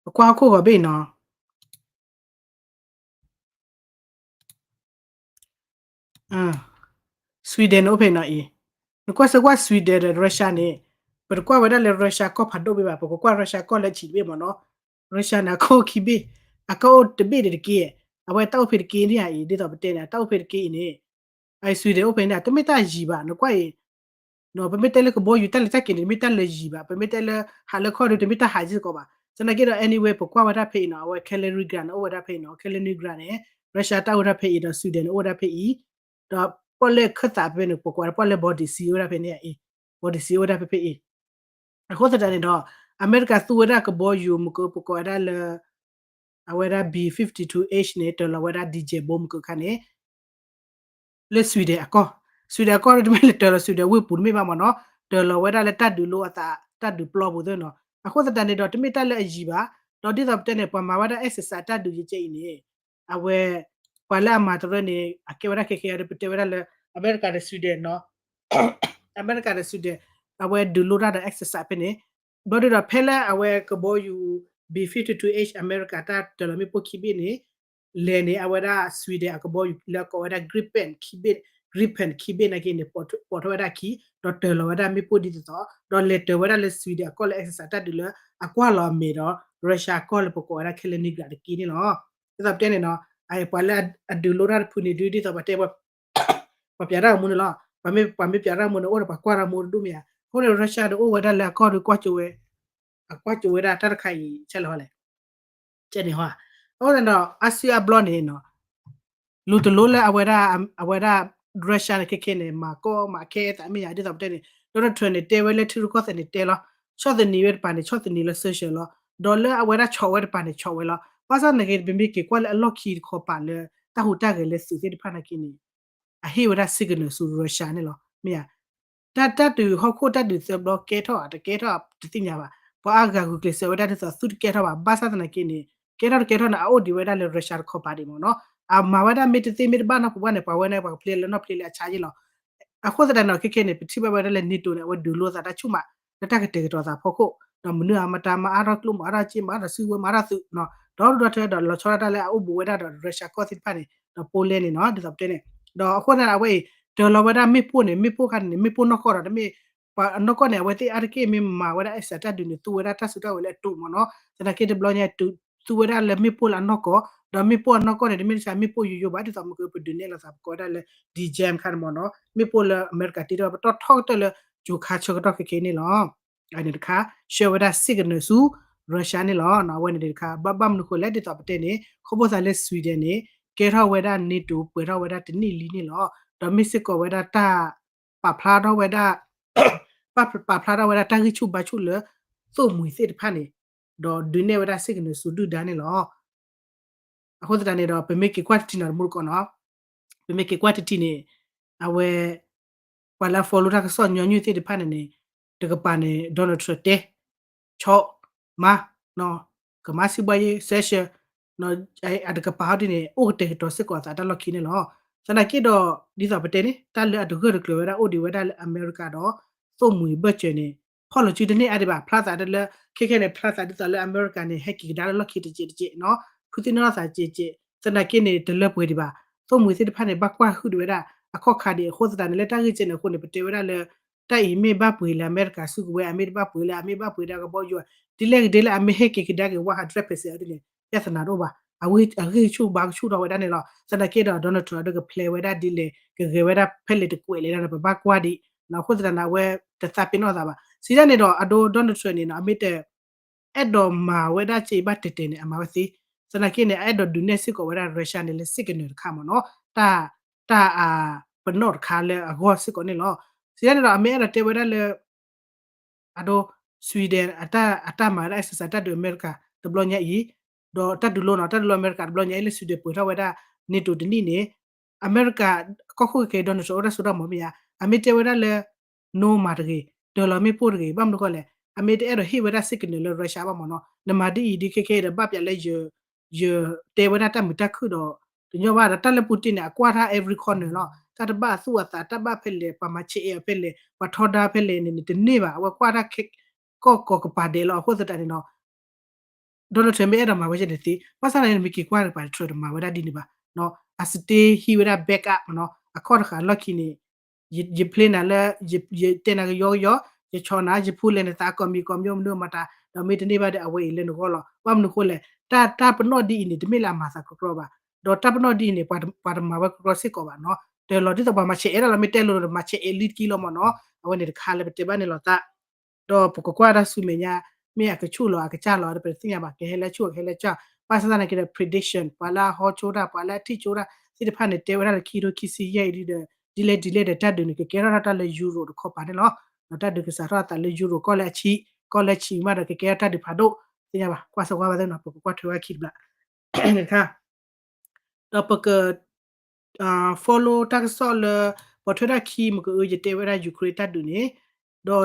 အ ပကွၢ်ဟီၣ်ခိၣ်ဂီၤဘ့ၣ်နီၤ Sweden န့ၣ်အိၣ်ဖဲနီၤအံၤ နကွၢ်စ့ၢ်ကွၢ် Sweden ဒီး Russia န့ၣ် ပတကွၢ်ဝဲဒၣ်လၢ Russia ကီၢ်ဖးဒိၣ်ဘ့ၣ်ဘၣ် ပကကွၢ် Russia ကီၢ်လၢအဆံးတဘ့ၣ်မ့ၢ်နီၤ Russia န့ၣ် အကီၢ်အိၣ်ခံဘ့ၣ် အကီၢ်အိၣ်တဘ့ၣ်ဒီးတက့ၢ် အဝဲတၢ်အိၣ်ဖဲတက့ၢ်န့ၣ်အံၤ ဒ်သိးပတဲန့ၣ် တၢ်အိၣ်ဖဲတက့ၢ်အံၤန့ၣ် အ Sweden အိၣ်ဖဲန့ၣ် တမ့ၢ်တၢ်ယံၤဘၣ် နကွၢ်အံၤ ပမ့ၢ်တဲလၢကဘီယူၤတၢ်လဲၤတၢ်က့ၤန့ၣ် တမ့ၢ်တၢ်လၢယံၤဘၣ် ပမ့ၢ်တဲလၢဟးလၢခီၣ်ဒုး တမ့ၢ်တၢ်ဟးယံၤသကိးဘၣ် သနာ်က့ဒီး anyway ပကွၢ်ဝဲဒၣ်ဖဲအံၤနီၤ အဝဲ Kaliningrad န့ၣ် အိၣ်ဝဲဒၣ်ဖဲအံၤနီၤ Kaliningrad န့ၣ် Russia တၢ်အိၣ်ဝဲဒၣ်ဖဲအံၤဒီး Sweden န့ၣ် အိၣ်ဝဲဒၣ်ဖဲအံၤ ဒီးပီၣ်လဲၣ်ခၢၣ်သးဖဲန့ၣ် ပကွၢ်ပီၣ်လဲၣ် Baltic Sea အိၣ်ဝဲဒၣ်ဖဲန့ၣ်အံၤ Baltic Sea အိၣ်ဝဲဒၣ်ဖဲဖဲအံၤ အဃိသတးန့ၣ်ဒီး အမဲရကၤသူဝဲဒၣ်ကဘီယူၤ မ့ၢ်ကပကိးဝဲဒၣ်လၢ အဝဲဒၣ် B fifty-two H န့ၣ် တၢၤလီၤဝဲဒၣ် ဒံၣ်ကဲးဘိ မ့ၢ်ကခါန့ၣ် လၢ Sweden အကီၢ် Sweden အကီၢ်တမ့ၢ်လၢတၢၤလီၤ Sweden ဝ့ၢ်ပူၤတမ့ၢ်ဘၣ်မ့ၢ်နီၤ တၢၤလီၤဝဲဒၣ်လၢတၢ်ဒုးလိအသး တၢ်ဒုးပျီပူၤသ့နီၤ အဃိသတးန့ၣ်ဒီး တမ့ၢ်တၢ်လၢအယံၤဘၣ် ဒီးဒ်သိးပတဲန့ၣ် ပှၤမၤဝဲဒၣ် exercise တၢ်ဒုးယကဲအံၤန့ၣ် အဝဲ ပှၤလၢအမၤတရၢန့ၣ် အကဲဝဲဒၣ်ခဲခဲအံၤဒီး ပတဲဝဲဒၣ်လၢ အမဲရကၤဒီး Sweden နီၤ အမဲရကၤဒီး Sweden အဝဲဒုးလိတၢ်ဒီး exercise ဖဲန့ၣ် ဘျီဒုဒီးဖဲလၢအဝဲကဘီယူၤ B fifty-two H အမဲရကၤတၢ်တၢၤလီၤမ့ၣ်ပိၢ်ခံဘ့ၣ်န့ၣ် လဲၤန့ၣ် အဝဲဒၣ် Sweden အကဘီယူၤလၢအကိးဝဲဒၣ် Gripen ခံဘ့ၣ် Gripen ခံဘ့ၣ်နာ်က့န့ၣ် ပိာ်ထီၣ်ဝဲဒၣ်အခံ ဒီးတၢၤလီၤဝဲဒၣ်မ့ၣ်ပိၢ်ဒ်သိးသိး ဒီးလဲၤတၢၤဝဲဒၣ်လၢ Sweden အကီၢ်လၢ exercise တၢ်ဒုးလၢ အကွၢ်လီၤအမဲာ်ဒီး Russia အကီၢ်လၢပကိးဝဲဒၣ် Kaliningrad တက့ၢ်န့ၣ်လီၤ. ဒ်သိးပတဲန့ၣ်နီၤ ပှၤလၢအဒုးလိတၢ်တဖုန့ၣ် ဒ်သိးပတဲ ပှၤပျးတၢ်ဂီၤမူန့ၣ်လီၤ. ပှၤမ့ၢ်ပျးတၢ်ဂီၤမူန့ၣ် အိၣ်ဒီးပှၤကွၢ်တၢ်ဂီၤမူတဒူၣ်မ့ၢ်ဧါ. အဃိန့ၣ် Russia ဒီးအိၣ်ဝဲဒၣ်လၢအကီၢ်ဒီးကွၢ်ကၠိဝဲ အကွၢ်ကၠိဝဲဒၣ်တၢ်တခါအံၤ ဆဲးလီၤလဲၣ် ကဲန့ၣ်ဟီ အဃိသတးဒီး အါစုအါဘျီန့ၣ်နီၤ လူၤတလိလၢအဝဲဒၣ် အဝဲဒၣ် Russia န့ၣ် ခဲခဲန့ၣ် မၤကီမၤခဲအသးမ့ၢ်ယါ ဒ်သိးပတဲန့ၣ် Donald Trump န့ၣ် တဲဝဲလၢထံရူၢ်ကီၢ်သဲးန့ၣ်တဲလီၤ ဆီၣ်သနံးဝဲတပၤန့ၣ် ဆီၣ်သနံးလီၤ sanction လီၤ ဒီးလၢအဝဲဒၣ်ဆီၣ်ဝဲတပၤန့ၣ် ဆီၣ်ဝဲလီၤ ဘၣ်ဆၣ်သနာ်က့ ပမ့ၢ်က့ၤကွၢ်လၢအလီၢ်ခံတခီပၤလၢ တၢ်ဟူးတၢ်ဂဲၤလၢသုးသ့ၣ်တဖၣ်နာ်က့န့ၣ် အဟ့ၣ်ဝဲဒၣ် signal ဆူ Russia န့ၣ်လီၤ မ့ၢ်ဧါ တၢ် တၢ်ဒုးဟီၣ်ခိၣ်တၢ်ဒုးသၢဘျီကဲထီၣ်ဧါ တကဲထီၣ်တသ့ၣ်ညါဘၣ်. ပှၤအါဂၤဂုာ်ကျဲးစၢးဝဲဒၣ်ဒ်သိးသုတကဲထီၣ်ဘၣ်. ဘၣ်ဆၣ်သနာ်က့န့ၣ် ကဲထီၣ်တကဲထီၣ်န့ၣ် အအိၣ်ဒံးဝဲဒၣ်လၢ Russia တခီပၤဒံးမ့ၢ်နီၤ. အမၤဝဲဒၣ်မ့ၢ်တသ့မ့ၢ်တဘၣ်နီတပူၤဘၣ်န့ၣ် ပှၤဝဲန့ၣ် ပှၤကဖျ့လၢနီၢ်ဖျ့လၢအဆါယ့ၣ်လီၤ. အဃိသတးန့ၣ် ခဲခဲန့ၣ် ပထံၣ်ဘၣ်ဝဲဒၣ်လၢ NATO န့ၣ် အဝဲဒုးလိသးတၢ်ဆူၣ်မး လၢတၢ်ကတဲာ်ကတီၤသးဖီခိၣ် ဒီးမနုၤအမတၤမၤအါထီၣ်ကျိ မၤအါထီၣ်စ့ မၤအါထီၣ်စုကဝဲၤ မၤအါထီၣ်သုး ဒီးဒူၣ်ဒီထၢဒီးလီၤဆီဒၣ်တၢ်လၢအအိၣ်ဘူးဝဲဒၣ်ဒီး Russia ကီၢ်သ့ၣ်တဖၣ်န့ၣ် ဒီး Poland န့ၣ်နီၤ ဒ်သိးပတဲန့ၣ် ဒီးအဃိသတးန့ၣ် အဝဲအံၤ တၢၤလီၤဝဲဒၣ်မ့ၣ်ပိၢ်န့ၣ် မ့ၣ်ပိၢ်ခါန့ၣ် မ့ၣ်ပိၢ်နီၢ်ကီၢ်ဒီးတမ့ၢ် ပှၤအနီၢ်ကီၢ်န့ၣ် အဝဲသ့ၣ်အါတက့ၢ်မ့ၢ်မၤဝဲဒၣ် exercise တၢ်ဒုးန့ၣ် သူဝဲဒၣ်တၢ်စုတၢ်ဝဲၤလၢအတိာ်မ့ၢ်နီၤ. သနာ်က့တဘျီညါ သူဝဲဒၣ်လၢမ့ၣ်ပိၢ်လၢအနီၢ်ကီၢ် ဒီးမ့ၣ်ပိၢ်အနီၢ်ကီၢ်န့ၣ် တမ့ၢ်တၢ်မ့ၣ်ပိၢ်ယိယိဘၣ် ဒ်သိးမ့ၢ်ကပဒုးနဲၣ်လိာ်သး ပကိးဝဲဒၣ်လၢ D-jam ခါန့ၣ်မ့ၢ်နီၤ မ့ၣ်ပိၢ်လၢအမဲရကၤတ့ထီၣ် ပတီၢ်ထီကတၢၢ်လၢ ကၠိၤခါဆၢကတီၢ်ခဲခဲအံၤန့ၣ်လီၤ. အန့ၣ်တခါ ဆှၢဝဲဒၣ် signal ဆူ Russia န့ၣ်လီၤ. အဝဲန့ၣ်တခါ ဘၣ်မနုၤဃိလဲၣ် ဒ်သိးပတဲန့ၣ် ခီဖျိသးလၢ Sweden န့ၣ် ကဲထီၣ်ဝဲဒၣ် NATO ပှဲၤထီၣ်ဝဲဒၣ်တနံၣ်လံန့ၣ်လီၤ. ဒီးမ့ၢ်စ့ၢ်ကီးဝဲဒၣ်တၢ် ပာ်ဖျါထီၣ်ဝဲဒၣ် ပာ်ဖျါထီၣ်ဝဲဒၣ်တၢ်ဂံၢ်ဆူၣ်ဘါဆူၣ်လၢ သိၣ်မှံၤသ့ၣ်တဖၣ်န့ၣ် ဒီးဒုးနဲၣ်ဝဲဒၣ် signal ဆူဒုၣ်ဒါန့ၣ်လီၤ. အဃိသတးန့ၣ်ဒီး ပမ့ၢ်က့ၤကွၢ်တထံၣ်နီၤတမူတကိးနီၤ ပမ့ၢ်က့ၤကွၢ်တထံၣ်န့ၣ် အဝဲ ပှၤလၢအ follow တၢ်ကစီၣ်ညီနုၢ်သ့ၣ်တဖၣ်န့ၣ်န့ၣ် တကပၤန့ၣ် Donald Trump တဲ ဆီၣ် မၤ ကမၤစံးဘှါယ့ sanction အတကပၤဟီဒ်န့ၣ် အိၣ်ကတဲာ်ကတီၤစ့ၢ်ကီးအသးတၢ်လီၢ်ခံန့ၣ်လီၤ. သနာ်က့ဒီး ဒ်သိးပတဲန့ၣ် တၢ်လၢအတဂၢၢ်တကျၢၤဝဲဒၣ်အိၣ်ဒံးဝဲဒၣ်လၢအမဲရကၤဒီး သိၣ်မှံၤဘၢၣ်စၢၤန့ၣ် ဖီၣ်လီၤစုတန့ၢ်အါဒံးဘၣ် ဖျါသးလၢ ခဲခဲန့ၣ် ဖျါသးဒ်သိးလၢအမဲရကၤန့ၣ် ဟဲက့ၤကဒါလၢလီၢ်ခံတစဲးတစဲးနီၤ ဖုသ့ၣ်နီၣ်ထီၣ်သးတစဲးတစဲး သနာ်က့န့ၣ် တလၢပှဲၤဒံးဘၣ် သိၣ်မှံၤသ့ၣ်တဖၣ်န့ၣ် ဘၣ်ကွၢ်ဟုၣ်ဒံးဝဲဒၣ် အခီၣ်ခါဒံး အဃိသတးန့ၣ် လၢတၢ်ဂ့ၢ်ကဲန့ၣ်အဃိန့ၣ် ပတဲဝဲဒၣ်လၢ တၢ်အံၤမ့ၢ်ဘၣ်ပှ့ၤလၢအမဲရကၤစုကဝဲၤ အမ့ၢ်တဘၣ်ပှ့ၤလၢ အမ့ၢ်ဘၣ်ပှ့ၤဒီးကဘီယူၤ ဒ်လဲၣ်ဂ့ၤဒ်လဲၣ် အမ့ၢ်ဟဲက့ၤကဒါက့ၤ one hundred percent အီၤဒ်န့ၣ် ပြဿနာတအိၣ်ဘၣ်. အဂံၢ်ဆူၣ်ဘါကဆူၣ်ထီၣ်ဝဲဒၣ်န့ၣ်လီၤ. သနာ်က့ဒီး Donald Trump ဒီးကဖျဲးဝဲဒၣ်ဒ်လဲၣ် ကဂဲၤဝဲဒၣ်ဖဲလဲၣ်တကွဲးလဲၣ်ဒီး ပဘၣ်ကွၢ်ဒံး အဃိသတးန့ၣ် အဝဲတသးပ့ၤနီၣ်သးဘၣ်. စံးဒ်န့ၣ်ဒီး အဒိ Donald Trump န့ၣ်နီၤ အမ့ၢ်တ အဲၣ်ဒိးမၤဝဲဒၣ်စ့ဘၣ်တဲာ်တဲာ်န့ၣ် အမၤဝဲသ့. သနာ်က့န့ၣ် အအဲၣ်ဒိးဒုးနဲၣ်စ့ၢ်ကီးဝဲဒၣ် Russia န့ၣ်လၢ signal တခါမ့ၢ်နီၤ, တၢ် တၢ်အပနီၣ်တခါလၢအဂီၢ်စ့ၢ်ကီးန့ၣ်လီၤ. စံးဒ်န့ၣ်ဒီး အမ့ၢ်အဲၣ်ဒိးတဲဝဲဒၣ်လၢ အဒိ Sweden အတၢ်မၤဝဲဒၣ် exercise တၢ်ဒုးအမဲရကၤတဘျီညါအံၤ, ဒီးတၢ်ဒုးလိနီၤ တၢ်ဒုးလိအမဲရကၤတဘျီညါအံၤလၢ Sweden ပှဲၤထီၣ်ဝဲဒၣ် NATO တနံၣ်န့ၣ် အမဲရကၤကီၢ်ခိၣ်ကကဲ Donald Trump အိၣ်တၢ်စိတၢ်ကမီၤမ့ၢ်ဧါ, အမ့ၢ်တဲဝဲဒၣ်လၢ no မၤတဂ့ၤ, တၢၤလီၤမ့ၣ်ပိၢ်တဂ့ၤ, ဘၣ်မနုၤဃိလဲၣ်, အမ့ၢ်တအဲၣ်ဒိးဟ့ၣ်ဝဲဒၣ် signal လၢ Russia ဘၣ်မ့ၢ်နီၤ, နမၤဒ်အံၤဒ်ခဲခဲဒီး ဘၣ်ပျးလၢ ယတဲဝဲဒၣ်တၢ်မုာ်တၢ်ခုၣ်ဒီး တညီဘၣ်ဒီး တၢ်လၢ Putin န့ၣ် အကွၢ်တၢ် every corner လီၤ. တၢ်တဘၣ်သူၣ်အသး တၢ်ဘၣ်ဖဲလဲၣ် ပှၤမၤဆဲးအီၤဖဲလဲၣ် ပှၤထီဒါဖဲလဲၣ်န့ၣ် တန့ၢ်ဘၣ်, အဝဲကွၢ်တၢ် ကီၢ်ကီၤကပၤဒဲးလီၤ. အဃိသတးန့ၣ်နီၤ Donald Trump မ့ၢ်အဲၣ်ဒိးမၤဝဲဒ်န့ၣ်သ့, ဘၣ်ဆၣ်သနာ်က့ နမ့ၢ်က့ၤကွၢ်တကပၤ Trump တမၤဝဲဒၣ်ဒ်န့ၣ်ဘၣ်. အ stay ဟံးဝဲဒၣ် back up မ့ၢ်နီၤ, အခီၣ်တဃာ်လီၢ်ခံန့ၣ် ယ play နၤလၢ ယတဲနၤကယီကယီ, ယဆီၣ်နၤ ယဖူလဲၤနသး ကိးမံၤကိးမံၤ မနုၤမတၤ, ဒီးမ့ၢ်တန့ၢ်ဘၣ်ဒီး အဝဲအံၤလၢနဂီၢ်လီၤ. ဘၣ်မနုၤဃိလဲၣ်, တၢ် တၢ်ပနီၣ်ဒ်အံၤန့ၣ် တမ့ၢ်လၢအမၤသးကကြီဘၣ်, ဒီးတၢ်ပနီၣ်ဒ်အံၤန့ၣ် ပှၤတမၤဝဲကကြီစ့ၢ်ကီးဘၣ်နီၤ. တၢၤလီၤဒ်သိးပှၤမၤဆဲးအဲၣ်ဒၣ်လီၤ မ့ၢ်တဲလိၤဒီး မၤဆဲးအဲၣ်လံတကံလီၤမ့ၢ်နီၤ. အဝဲန့ၣ်တခါလၢပတဲဘၣ်န့ၣ်လီၤသး ဒီးပကကွၢ်တၢ်ဆူမဲာ်ညါ မ့ၢ်အကဆူၣ်လီၤအကစၢ်လီၤ ဒီးပတသ့ၣ်ညါဘၣ်, ကဟဲလၢဆူၣ်ကဟဲလၢကစၢ်, ဘၣ်ဆၣ်သနာ်က့ဒီး prediction ပှၤလၢအဟီဆိတၢ် ပှၤလၢအထံၣ်ဆိတၢ်သ့ၣ်တဖၣ်န့ၣ် တဲဝဲဒၣ်လၢခံထိခံဆံယဲၢ်အံၤဒီး ဒ်လဲၣ်ဒ်လဲၣ်ဒီးတၢ်ဒုးန့ၣ် ကကဲထီၣ်တၢ်လၢ Europe တခီပၤန့ၣ်လီၤ. ဒီးတၢ်ဒုးကစးထီၣ်အသးလၢ Europe ကီၢ်လၢအဆံး ကီၢ်လၢဆံးမးဒီး ကကဲထီၣ်တၢ်ဒုးဖးဒိၣ် သ့ၣ်ညါဘၣ် ကွၢ်စၢၤကွၢ်ဘၣ်သ့ၣ်နီၤ ပကကွၢ်ထွဲဝဲခံတဘျီ တခါ ဒီးပက follow တၢ်ကစီၣ်လၢ ပှၤထွဲတၢ်ခံ မကအု ယတဲဝဲဒၣ် Ukraine တၢ်ဒုးန့ၣ်,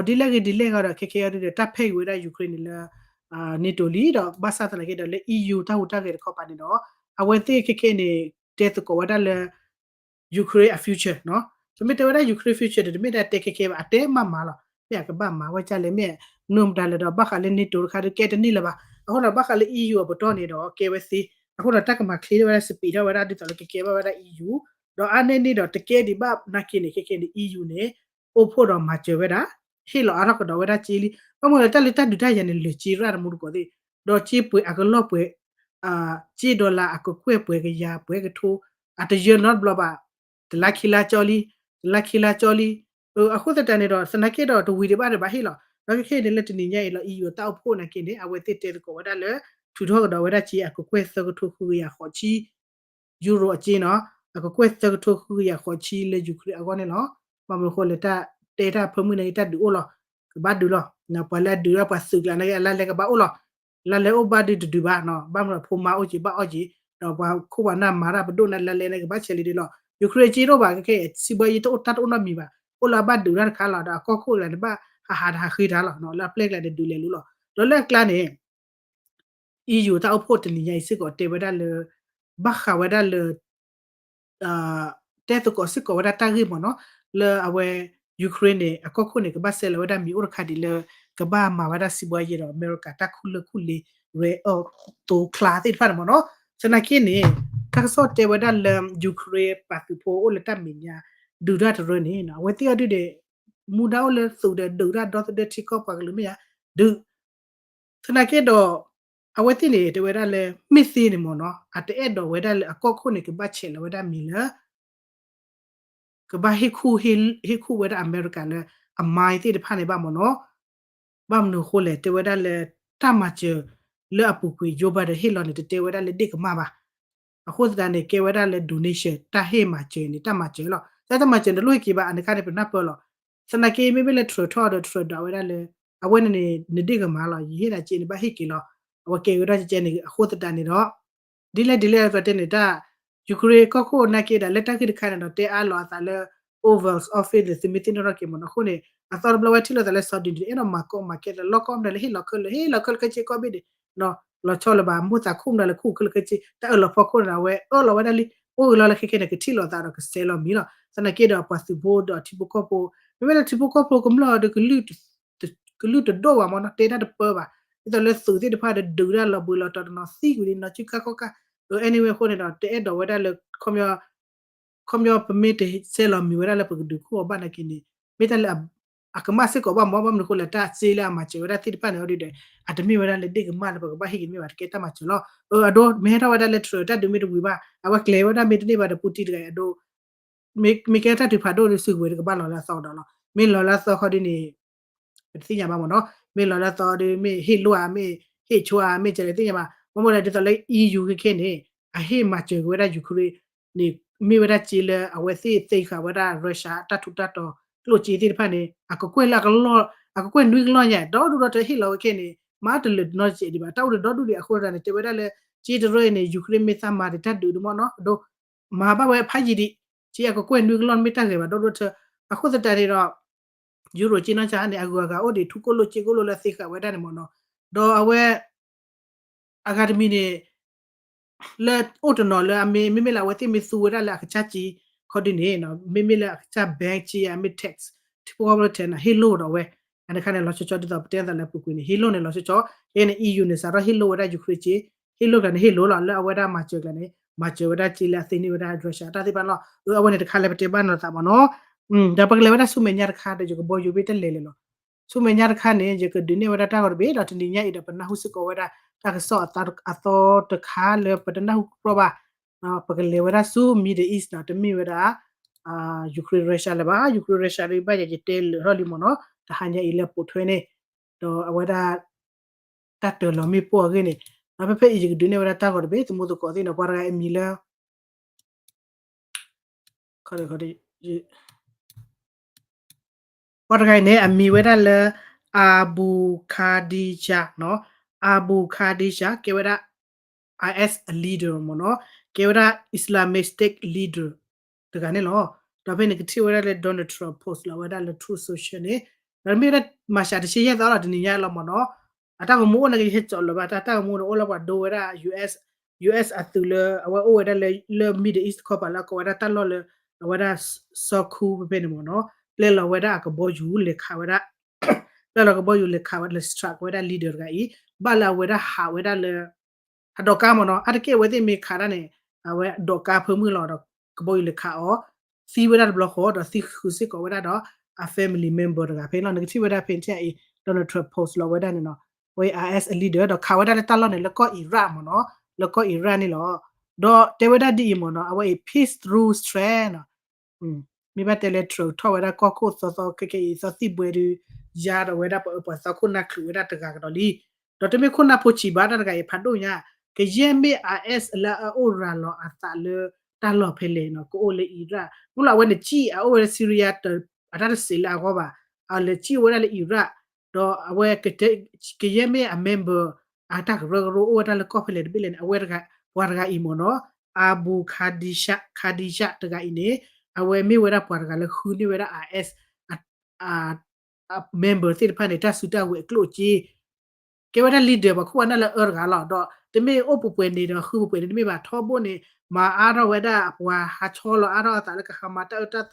ဒီးဒ်လဲၣ်ဂ့ၤဒ်လဲၣ်ဂ့ၤဒီး ခဲခဲအံၤဒီး တၢ်ဖဲအံၤဝဲဒၣ် Ukraine န့ၣ်လၢ NATO လံ, ဒီးဘၣ်ဆၣ်သနာ်က့ဒီးလၢ EU တၢ်ဟူးတၢ်ဂဲၤတခီပၤန့ၣ်ဒီး အဝဲသ့ၣ်ခဲခဲန့ၣ် တဲသကိးဝဲဒၣ်လၢ Ukraine အ future နီၤ, ပမ့ၢ်တဲဝဲဒၣ် Ukraine future န့ၣ် တမ့ၢ်ဒၣ်တဲခဲခဲဘၣ် အတဲမးမးလီၤ, မ့ၢ်အကဘၣ်မၤဝဲဒ်လဲၣ် မ့ၢ်မနုၤမတၤလဲၣ်ဒီး ဘၣ်ဃးလၢ NATO တခါဒီးကဲတန့ၢ်လၢၤဘၣ်, အဃိဒီးဘၣ်ဃးလၢ EU အပတီၢ်န့ၣ်ဒီး ကဲဝဲသ့, အဃိဒီးတၢ်ကမၤချ့ထီၣ်ဝဲဒၣ် စပံးထီၣ်ဝဲဒၣ်ဒ်သိးလၢကကဲဘၣ်ဝဲဒၣ် EU, ဒီးအါန့ၢ်န့ၣ်ဒီးတကဲဒံးဘၣ်နာ်က့န့ၣ် ခဲခဲန့ၣ် EU န့ၣ် အိၣ်ဖှိၣ်ဒီးမၤစၢၤဝဲဒၣ်, ဟ့ၣ်လီၤအါထီၣ်ကဒီးဝဲဒၣ်စ့လံ, ဘၣ်မနုၤလဲၣ် တၢ်လၢတၢ်ဒုးတၢ်ယၤန့ၣ် လၢာ်စ့ရၣ်တမူတကိးသ့ၣ်, ဒီးစ့ပှဲၤအကလီၢ်ပှဲၤ စ့ dollar အကကွဲၢ်ပှဲၤကယၤပှဲၤကထိ, အတယၢၤနီတဘျီဘၣ်, တလါခံလါကၠီလံ, တလါခံလါကၠီလံ, အဃိသတးန့ၣ်ဒီး သနာ်က့ဒီးတဝံၤဒံးဘၣ်ဒံးဘၣ်ဟ့ၣ်လီၤ, ဒီးခဲခဲအံၤန့ၣ်လၢတနံၤညါအံၤလီၤ EU တၢ်အိၣ်ဖှိၣ်နာ်က့န့ၣ် အဝဲသ့ၣ်တဲသကိးဝဲဒၣ်လၢ ထုးထီၣ်ကဒီးဝဲဒၣ်စ့အကကွဲၢ်သၢကထိဃုကယၤဃိးဆံ euro အစ့နီၤ, အကကွဲၢ်သၢကထိဃုကယၤဃိးဆံလၢ Ukraine အဂီၢ်န့ၣ်လီၤ. ဘၣ်မနုၤအဃိလဲၣ် တၢ်တဲတၢ်ဖၢမုၢ်န့ၣ် တၢ်ဒုးအိၣ်လီၤ, ကဘၣ်ဒုးလီၤ, ပှၤလၢအဒုးဒၣ်ပှၤသုးကျါန့ၣ် အလါလဲကဘၣ်အိၣ်လီၤ, လါလဲအိၣ်ဘၣ်ဒုးတဒုးဘၣ်နီၤ, ဘၣ်မနုၤဖိမါအိၣ်က့ၤဘၣ်အီၣ်က့ၤ, ဒီးပှၤခိၣ်ပှၤနၢ်မၤတၢ်ပဒိၣ်န့ၣ် လါလဲန့ၣ် ကဘၣ်ဆဲးလံဒုးလီၤ. Ukraine စ့တအိၣ်ဘၣ် ခဲခဲ စံးဘှီယံၤတအိၣ်တၢ်တအိၣ်နီတမံၤဘၣ်, အိၣ်လၢအဘၣ်ဒုးတၢ်တခါလီၤ, ဒီးအကီၢ်ခိၣ်ကျါန့ၣ် ဘၣ်ဟးဟးတဟးဃ့တၢ်လီၤ, လၢအပျဲၢ်ကျါန့ၣ် ဒုးလဲၤလူလီၤ, ဒီးလၢအကျါန့ၣ် EU တၢ်အိၣ်ဖှိၣ်တနံၤညါအံၤစ့ၢ်ကီးတဲဝဲဒၣ်လၢ ဘၣ်ဃးဝဲဒၣ်လၢ တဲသကိးစ့ၢ်ကီးဝဲဒၣ်တၢ်ဂ့ၢ်မ့ၢ်နီၤ, လၢအဝဲ Ukraine န့ၣ် အကီၢ်ခိၣ်န့ၣ် ကဘၣ်ဆဲးလီၤဝဲဒၣ်မံၤအိၣ်တခါဒံးလၢ ကဘၣ်မၤဝဲဒၣ်စံးဘှီယဲဒီး အမဲရကၤတၢ်ခူၣ်လၢၢ်ခူၣ်လ့ rare earth သိချါသ့ၣ်တဖၣ်န့ၣ်မ့ၢ်နီၤ, သနာ်က့န့ၣ် တၢ်ကစီၣ်တဲဝဲဒၣ်လၢ Ukraine ပှၤသုးဖိအိၣ်လၢတၢ်မဲာ်ညါ ဒုးတၢ်တရၢန့ၣ် အဝဲသ့ၣ်အီၤဒုးဒီး မူဒါအိၣ်လၢသုးဒီးဒုးတၢ်ဒီသဒၢထံကီၢ်ပှၤကလုာ်မ့ၢ်ဧါ, ဒုး သနာ်က့ဒီး အဝဲသ့ၣ်န့ၣ် တဲဝဲဒၣ်လၢ မ့ၢ်သ့န့ၣ်မ့ၢ်နီၤ အတအဲၣ်ဒိးဝဲဒၣ်လၢအကီၢ်ခိၣ်န့ၣ် ကဘၣ်ဆဲးလီၤဝဲဒၣ်မံၤလၢ ကဘၣ်ဟ့ၣ်ခူၣ် ဟ့ၣ်ခူၣ်ဝဲဒၣ်အမဲရကၤလၢ အ mine သ့ၣ်တဖၣ်န့ၣ်ဘၣ်မ့ၢ်နီၤ, ဘၣ်မနုၤအဃိလဲၣ် တဲဝဲဒၣ်လၢ တၢ်မၤစၢၤလၢအပူၤကွံာ် Joe Biden ဟ့ၣ်လီၤန့ၣ် တတဲဝဲဒၣ်လၢဒ့ၣ်ကမၣ်ဘၣ်. အဃိသတးန့ၣ် ကဲဝဲဒၣ်လၢ donation တၢ်ဟ့ၣ်မၤစၢၤန့ၣ် တၢ်မၤစၢၤလီၤ. တၢ်တမၤစၢၤန့ၣ် တလိၣ်ဟ့ၣ်က့ၤဘၣ် အန့ၣ်ခါန့ၣ် ပနၢ်ပၢၢ်လီၤ. သနာ်က့ မ့မ့ၢ်လၢ Trump ထီၣ်ဒီး Trump ဒွးဝဲဒၣ်လၢ အဝဲန့ၣ်န့ၣ် နဒ့ၣ်ကမၣ်လီၤ ယဟ့ၣ်နၤစ့န့ၣ် ဘၣ်ဟ့ၣ်က့ၤလီၤ. အဝဲကဲဝဲဒၣ်ကဲန့ၣ် အဃိသတးန့ၣ်ဒီး ဒ်လဲၣ်ဒ်လဲၣ်ပတဲန့ၣ်တၢ် Ukraine ကီၢ်ခိၣ်နာ်က့ဒီး လၢတၢ်ဂ့ၢ်တခါန့ၣ်ဒီး တဲအါလီၤအသးလၢ Oval Office န့ၣ် သုမ့ၢ်သ့ၣ်နီၣ်ထီၣ်က့ၤမ့ၢ်နီၤ အဃိန့ၣ် အသီတဘျီဝဲထံၣ်လိာ်သးလၢ Saudi န့ၣ် အဲၣ်ဒိးမၤကီမၤခဲဒီး လီၢ်ကီၢ်မတၤလၢဟ့ၣ်လီၤခဲလၢာ် ဟ့ၣ်လီၤခဲလၢာ်ခဲဆ့ကီၢ်ဘ့ၣ်န့ၣ် လီၤဆီလၢၤဘၣ် မိၢ်သးခိၣ်မတၤလၢခိၣ်ခဲလၢာ်ခဲဆ့ တၢ်အၢၣ်လီၤဖီခိၣ်န့ၣ် အဝဲအၢၣ်လီၤဝဲဒၣ်လံ အိၣ်ဂ့ၤလီၤလၢခဲခဲန့ၣ် ကထံၣ်လိာ်သးဒီးကဆဲးလီၤမံၤလီၤ. သနာ်က့ဒီးပှၤသုးဖိဒီးထံဖိကီၢ်ဖိ မ့မ့ၢ်လၢထံဖိကီၢ်ဖိကမျၢၢ်ဒီး ကလုၢ်တဒိၣ်ဘၣ်မ့ၢ်နီၤ တဲတၢ်တပၢဘၣ် ဒ်သိးလၢသုးသ့ၣ်တဖၣ်ဒီးဒုးတၢ်လီၤဘှံးလီၤတီၤတနီၤသံကွံာ်လံနီၤ စုခါခီၣ်ခါ anyway အဃိန့ၣ်ဒီး တအဲၣ်ဒိးဝဲဒၣ်လၢ ခီပညီ ပမ့ၢ်တဆဲးလီၤမံၤဝဲဒၣ်လၢပကဒုးခိၣ်အီၤဘၣ်နာ်က့န့ၣ် မ့ၢ်တၢ်လၢအ အကမၣ်စ့ၢ်ကီးဘၣ်မ့ၢ် ဘၣ်မနုၤအဃိလဲၣ် တၢ်စ့လၢအမၤစၢၤဝဲဒၣ်သ့ၣ်တဖၣ်န့ၣ် အီၤဒ်ဒီး အတမ့ၢ်ဝဲဒၣ်လၢဒ့ၣ်ကမၣ်လၢပကဘၣ်ဟ့ၣ်က့ၤမ့ၢ်ဘၣ် တကဲတၢ်မၤစၢၤလီၤ. အဒိ မ့ၢ်ဟဲထီၣ်ဝဲဒၣ်လၢ Trump တၢ်ဒုးမ့ၢ်တဝံၤဘၣ် အဝဲကျဲၤဝဲဒၣ်မ့ၢ်တန့ၢ်ဘၣ်ဒီး Putin တဂၤအံၤ အဒိ မ့ၢ်ကဲတၢ်ထုးဖးဒိၣ်ဒီး စုကဝဲၤတကဘၣ်လီၤလၢအသီကဒီးလီၤ. မ့ၢ်လီၤလၢအသီခီဒ်န့ၣ် ပတသ့ၣ်ညါဘၣ်မ့ၢ်နီၤ. မ့ၢ်လီၤလၢအသီဒီး မ့ၢ်ဟ့ၣ်လိၢ်ဧါ မ့ၢ်ဟ့ၣ်ဆိဧါ မ့ၢ်ကဲလဲၣ်တသ့ၣ်ညါဘၣ်. ဘၣ်မနုၤလဲၣ် ဒ်သိးလၢ EU ခဲခဲန့ၣ် အဟ့ၣ်မၤစၢၤက့ၤဝဲဒၣ် Ukraine န့ၣ် မ့ၢ်ဝဲဒၣ်စ့လၢအဝဲသ့ၣ်သ့ဃာ်ဝဲဒၣ် Russia တၢ်ထူးတၢ်တီၤကျိၣ်စ့သ့ၣ်တဖၣ်န့ၣ် အကကွဲၢ်လၢအကလီၢ်, အကကွဲၢ်နွံကလီၢ်ညါ ဒီဒူၣ်ဒီထၢဟ့ၣ်လီၤဝဲခဲန့ၣ် မၤတလၢာ်နီတစဲးဒံးဘၣ် တၢ်အိၣ်ဒီးဒီဒူၣ်ဒံးအဃိသတးန့ၣ် တဲဝဲဒၣ်လၢ စ့တရၢအံၤန့ၣ် Ukraine မ့ၢ်သးမၤဒံးတၢ်ဒုးဒံးမ့ၢ်နီၤ အဒိ မၤဘၣ်ဝဲဖးယံာ်ဒံး စ့အကကွဲၢ်နွံကလီၢ်မ့ၢ်တၢ်ဂဲၤဘၣ်ဒီဒူၣ်ဒီထၢ အဃိသတးန့ၣ်ဒီး ယူရိၤက့နီၢ်ဆါန့ၣ် အဂုၤအဂၤအိၣ်ဒံး ထူကိၣ်လိၣ်စ့ကိၣ်လိၣ်လၢသ့ဃာ်ဝဲဒၣ်န့ၣ်မ့ၢ်နီၤ. ဒီးအဝဲ အဂၤတမံၤန့ၣ် လၢအိၣ်တနီၤလၢအမ့ၢ် မ့မ့ၢ်လၢအဝဲသ့ၣ်မ့ၢ်သူဝဲဒၣ်လၢအကစၢ်စ့ခီဒ်န့ၣ် မ့မ့ၢ်လၢအကစၢ် bank စ့ အမ့ၢ် tax ထံဖိကီၢ်ဖိလၢထဲန့ၣ် ဟ့ၣ်လိၣ်ဒီးဝဲ အန့ၣ်ခါန့ၣ် လီၤဆီဆီဒ်သိးပတဲသးလၢအပူၤကွံာ်န့ၣ် ဟ့ၣ်လိၣ်န့ၣ်လီၤဆီဆီ ခဲန့ၣ် EU န့ၣ် စးထီၣ်ဟ့ၣ်လိၣ်ဝဲဒၣ် Ukraine စ့ ဟ့ၣ်လိၣ်ကျါန့ၣ် ဟ့ၣ်လိၣ်လီၤ လၢအဝဲဒၣ်မၤစၢၤကျါန့ၣ် မၤစၢၤဝဲဒၣ်စ့လၢအသ့န့ၢ်ဝဲဒၣ် Russia တၢ်သ့ၣ်တဖၣ်န့ၣ်လီၤ. အဝဲန့ၣ်တခါလၢပတဲဘၣ်နီၤသးမ့ၢ်နီၤ. ဒီးပကလဲၤဝဲဒၣ်ဆူမဲာ်ညါတခါဒီး ယကဘီယူၤဘ့ၣ်တလဲၤလဲၤလီၤ. ဆူမဲာ်ညါတခါန့ၣ် ယကဒုးနဲၣ်ဝဲဒၣ်တၢ်ဂီၤတဘ့ၣ်ဒီး တနံၤညါအံၤဒီး ပနၢ်ဟူစ့ၢ်ကီးဝဲဒၣ် တၢ်ကစီၣ်အသီတခါလၢပတနၢ်ဟူကပြီဘၣ်. ပကလဲၤဝဲဒၣ်ဆူ Middle East နီၤ တမ့ၢ်ဝဲဒၣ် Ukraine Russia လၢၤဘၣ် Ukraine Russia ဒ်ဘၣ်ယၤယတဲလၢာ်ထီၣ်လံမ့ၢ်နီၤ တဟါညါအံၤလၢပိာ်ထွဲန့ၣ် ဒီးအဝဲဒၣ် တၢ်တၢၤလီၤမ့ၣ်ပိၢ်အဂ့ၢ်န့ၣ် ဒီးဖဲဖဲအံၤယကဒုးနဲၣ်ဝဲဒၣ်တၢ်ဂီၤတဘ့ၣ် သမူသကိးသ့ၣ်နီၤ ပှၤတဂၤအမံၤလၢ ပှၤတဂၤအံၤန့ၣ် အမံၤဝဲဒၣ်လၢ Abu Khadija နီၤ Abu Khadija ကဲဝဲဒၣ် IS အ leader မ့ၢ်နီၤ ကဲဝဲဒၣ် Islamic State leader တဂၤန့ၣ်လီၤ. ဒီးဖဲန့ၣ်ကထံၣ်ဝဲဒၣ်လၢ Donald Trump post လီၤဝဲဒၣ်လၢ Truth Social န့ၣ် ဒီးမ့ၢ်ဝဲဒၣ် မၤရှးတဆံယဲၢ်သီလီၤ တနံၤညါလီၤမ့ၢ်နီၤ အတၢ်ဂီၤမူအိၣ်န့ၣ်ကဟဲကၠီးလီၤဘၣ် တၢ်တၢ်ဂီၤမူန့ၣ်အိၣ်လၢပှၤဒိဝဲဒၣ် US, US အသုးလၢ အဝဲအိၣ်ဝဲဒၣ်လၢ လၢ Middle East တခီပၤလၢအကိးဝဲဒၣ်တၢ်လီၢ်လၢ အဝဲဒၣ် စီၤခူဖဲဖဲန့ၣ်မ့ၢ်နီၤ ပျဲလီၤဝဲဒၣ်အကဘီယူၤလဲၤခးဝဲဒၣ် ပျဲလီၤကဘီယူၤလဲၤခးဝဲဒၣ်လၢ strike ဝဲဒၣ် leader တဂၤအံၤ ဘၣ်လၢအဝဲဒၣ်ဟးဝဲဒၣ်လၢ အဒိးကါမ့ၢ်နီၤ အါတက့ၢ်အဝဲသ့ၣ်မ့ၢ်ခးဒၣ်န့ၣ် အဝဲဒိးကါဖၢမုၢ်လီၤဒီး ကဘီယူၤလဲၤခးအီၤ သံဝဲဒၣ်တဘျီဃီ ဒီးသံဃုာ်စ့ၢ်ကီးဝဲဒၣ်ဒီး အ family member တဂၤဖဲလီၤ နကထံၣ်ဝဲဒၣ်ဖဲန့ၣ်အံၤ Donald Trump post လီၤဝဲဒၣ်န့ၣ်နီၤ အဝဲ IS အ leader ဒီးခးဝဲဒၣ်လၢတၢ်လီၢ်န့ၣ် လၢကီၢ် Iraq မ့ၢ်နီၤ လၢကီၢ် Iraq န့ၣ်လီၤ ဒီးတဲဝဲဒၣ်ဒ်အံၤမ့ၢ်နီၤ အဝဲအံၤ peace through strength နီၤ မ့ၢ်ဘၣ်တဲလၢ Trump ထီၣ်ဝဲဒၣ်ကီၢ်ခိၣ်သီသီခဲခဲအံၤ သီသံၣ်ဘှဲဒုး ယါဒီးဝဲဒၣ်ပှၤအၢပှၤသီခိၣ်နၢ်ချုးဝဲဒၣ်တဂၤကဒီးလံ ဒီးတမ့ၢ်ခိၣ်နၢ်ဖိဆံးဘၣ်တၢ်တဂၤအံၤဖးဒိၣ်ညါ ကယဲၢ်မ့ၢ် IS လၢအအိၣ်ရၤလီၤအသးလၢတၢ်လီၢ်ဖဲလဲၣ်နီၤ ကအိၣ်လၢ Iraq မ့ၢ်လီၤအဝဲန့ၣ်ကံၣ်အအိၣ်ဝဲလၢ Syria အတၢ်တစဲးလၢအဂီၢ်ဘၣ် အလဲၤကံၣ်အိၣ်ဝဲဒၣ်လၢ Iraq ဒီးအဝဲ ကယဲၢ်မ့ၢ်အ member အတၢ်ကရၢကရိအိၣ်ဝဲဒၣ်လၢကီၢ်ဖဲလဲၣ်တဘ့ၣ်လဲၣ်န့ၣ် အဝဲပှၤတဂၤအံၤမ့ၢ်နီၤ Abu Khadija, Khadija တဂၤအံၤန့ၣ် အဝဲမ့ၢ်ဝဲဒၣ်ပှၤတဂၤလၢဃုန့ၢ်ဝဲဒၣ် IS အ member သ့ၣ်တဖၣ်န့ၣ် တၢ်စုတၢ်ဝဲၤအကျိၣ်အစ့ ကဲဝဲဒၣ် leader ပှၤခိၣ်ပှၤနၢ်လၢအၢတဂၤလီၤ ဒီးတမ့ၢ်အိၣ်ပှဲၤပှဲၤန့ၣ်ဒီးဃုပှဲၤပှဲၤန့ၣ် တမ့ၢ်ဘၣ်ထီဘိန့ၣ် မၤအါထီၣ်ဝဲဒၣ်ပှၤဟးဆီလီၤအါထီၣ်အသးလၢကဟးမၤတၢ်အၢတၢ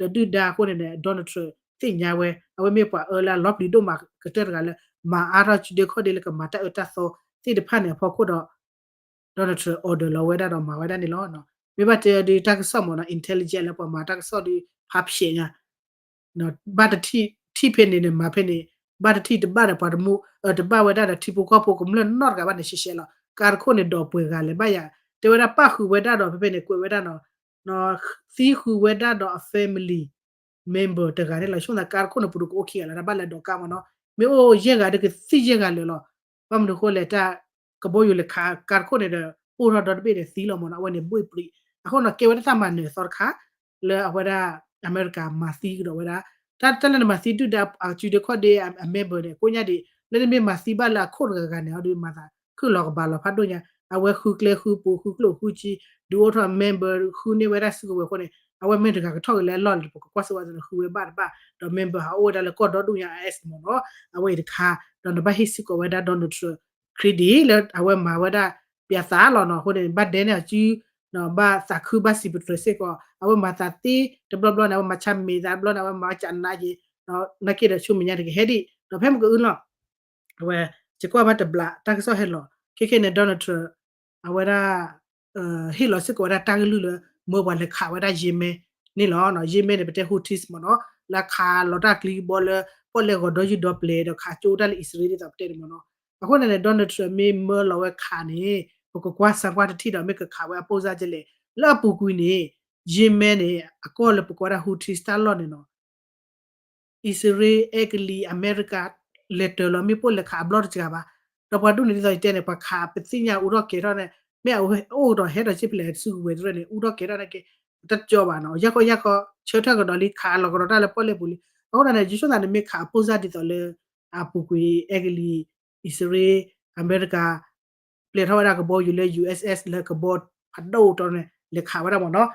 ်သီဒီးဒုၣ်ဒါအဃိန့ၣ် Donald Trump သ့ၣ်ညါဝဲ အဝဲမ့ၢ်ပှၤအၢလၢအလီၤပျံၤဒိၣ်မးကတၢၢ်တဂၤလၢ မၤအါထီၣ်စုဒ့ခီၣ်ဒ့လၢကမၤတၢ်အၢတၢ်သီသ့ၣ်တဖၣ်န့ၣ်အဖီခိၣ်ဒီး Donald Trump order လီၤဝဲဒၣ်ဒီးမၤဝဲဒၣ်န့ၣ်လီၤ. မ့ၢ်ဘၣ်တဲအီၤဒုးတၢ်ကစီၣ်မ့ၢ်နီၤ intelligence လၢပှၤမၤတၢ်ကစီၣ်ဒုးဖးဖျဲးညါ ဘၣ်တထံၣ် ထံၣ်ဖဲန့ၣ်န့ၣ် မၤဖဲန့ၣ် ဘၣ်တထံၣ်တဘၣ်ဒီးပှၤတမူ တဘၣ်ဝဲဒၣ်ဒီးထံဖိကီၢ်ဖိကမျၢၢ်နီတဂၤဘၣ်န့ၣ် ရှဲရှဲလီၤ. ကါတခိၣ်န့ၣ်ဒီးပှဲၤဂၤလဲၤဘၣ်ယၤ တဲဝဲဒၣ်ပၣ်ဃုာ်ဝဲဒၣ်ဒီးဖဲဖဲန့ၣ် ကွဲးဝဲဒၣ်နီၤ သံဃုာ်ဝဲဒၣ်ဒီးအ family member တဂၤန့ၣ်လီၤ. ဆိကမိၣ်သးကါတခိၣ်န့ၣ် ပဒိၣ်ကအိၣ်ခံဂၤလီၤ တၢ်ဘၣ်လဲၤဒီးကါမ့ၢ်နီၤ မ့ၢ်အိၣ်ယဲၢ်ဂၤဒီးကသံၣ်ယဲၢ်ဂၤလၢာ်လီၤ. ဘၣ်မနုၤအဃိလဲၣ် တၢ်ကဘီယူၤလဲၤခးကါတခိၣ်န့ၣ်ဒီး ပိၢ်ထီၣ်ဒီတဘ့ၣ်န့ၣ်သံလီၤမ့ၢ်နီၤ အဝဲန့ၣ်ဘှ့ၣ်ပြံး အဃိနီၤ ကဲဝဲဒၣ်တၢ်မၤနၢၤအသီတခါ လၢအဝဲဒၣ် အမဲရကၤမၤသံကဒီးဝဲဒၣ် တၢ်တၢ်လၢနမၤသံဒုၣ်ဒါအစုဒ့ခီၣ်ဒ့အ member န့ၣ် ကိးညါဒံး လၢနမ့ၢ်မၤသံဘၣ်လၢအခိၣ်တဂၤဂၤန့ၣ် အီၤဒုးမၤသးခုၣ်လီၤကဘၣ်လီၤဖးဒိၣ်ညါ အဝဲဃုကျဲဃုပူၤဃုကျိၣ်ဃုစ့ ဒုးအိၣ်ထီၣ် member ဃုန့ၢ်ဝဲဒၣ်စုကဝဲၤအဃိန့ၣ် အဝဲမ့ၢ်တဂၤကထီၣ်က့ၤလၢအလီၢ်လံၤ ပကကွၢ်စ့ၢ်ကီးန့ၣ် ဃုဝဲဘၣ်တဘၣ် ဒီး member ဟးအိၣ်ဝဲဒၣ်လၢကီၢ်ဒီဒူၣ်ညါ IS မ့ၢ်နီၤ အဝဲအံၤတခါ ဒီးနဘၣ်ဟ့ၣ်စ့ၢ်ကီးဝဲဒၣ် Donald Trump credit လၢအဝဲမၤဝဲဒၣ် ပျဲသးလီၤနီၤ အဃိန့ၣ် ဘၣ်ဒဲန့ၢ်အစု ဘၣ်သးခုဘၣ်စံးပတြၢၤစ့ၢ်ကီး အဝဲမၤသးသ့တဘျီဘျီန့ၣ် အဝဲမၤဆါမ့ၢ်သးတဘျီန့ၣ် အဝဲမၤဝဲကနးယံၤ နာ်က့ဒီးဆူမဲာ်ညါတကဟဲဒံး ဒီးဖဲမ့ၢ်ကအုလီၤ အဝဲ ယကွၢ်ဘၣ်တဘျးတၢ်ကစီၣ်ဟဲလီၤ ခဲခဲန့ၣ် Donald Trump အဝဲဒၣ် ဟ့ၣ်လီၤစ့ၢ်ကီးဝဲဒၣ်တၢ်ကလုၢ်လၢ မၢပှၤလဲၤခးဝဲဒၣ် Yemen န့ၣ်လီၤ. Yemen န့ၣ် ပတဲ Houthis မ့ၢ်နီၤ လၢခးလီၤတၢ်ကျံကဘီလၢ ပီၣ်လဲၣ်ဂီၤဒီယုၢ်ဒီပျဲၤဒီးခးကၠိတၢ်လၢအံၣ်စရ့လးဒ်သိးပတဲန့ၣ်မ့ၢ်နီၤ. အဃိန့ၣ်န့ၣ် Donald Trump မ့ၢ်မၢလီၤဝဲခးန့ၣ် ပကကွၢ်စၢကွၢ်တထံၣ်ဒီး မ့ၢ်ကခးဝဲအပိၢ်စၢ်ကလဲာ် လၢအပူၤကွံာ်န့ၣ် ယ့မ့ၢ်န့ၣ် အကီၢ်လၢပကွၢ်ဒၣ် Houthis တၢ်လီၢ်န့ၣ်နီၤ အံၣ်စရ့လး အဲကလံး အမဲရကၤ လဲၤတၢၤလီၤမ့ၣ်ပိၢ်လဲၤခးအဘျီၣ်တစှၤဘၣ်. ဒီးပှၤဒ်န့ၣ်ဒ်သိးယတဲန့ၣ် ပှၤခးပသ့ၣ်ညါအူထီၣ်ကဲၤထီၣ်န့ၣ် မ့ၢ်အအိၣ်ဒီးဟဲဒီးစ့ဖလဲးစုကဝဲၤတရၢၣ်န့ၣ် အူထီၣ်ကဲၤထီၣ်န့ၣ်က့ၤ တၢ်တကၠီဘၣ်နီၤ ယၢ်ခီယၢ်ခီ ဆၢထၢၣ်ကဒီးလံ ခးလီၤကဒီးတၢ်လၢပီၣ်လဲၣ်ပူၤလံ. အဃိသတးန့ၣ် ယဆိကမိၣ်သးန့ၣ် မ့ၢ်ခးအပိၢ်စၢ်ဒ်သိးလၢ အပူၤကွံာ် အဲကလံး အံၣ်စရ့လး အမဲရကၤ ပျဲထီၣ်ဝဲဒၣ်ကဘီယူၤလၢ ယူၣ်အ့ၣ်အ့ၣ် လၢကဘီဖးဒိၣ်တီၤန့ၣ် လဲၤခးဝဲဒၣ်မ့ၢ်နီၤ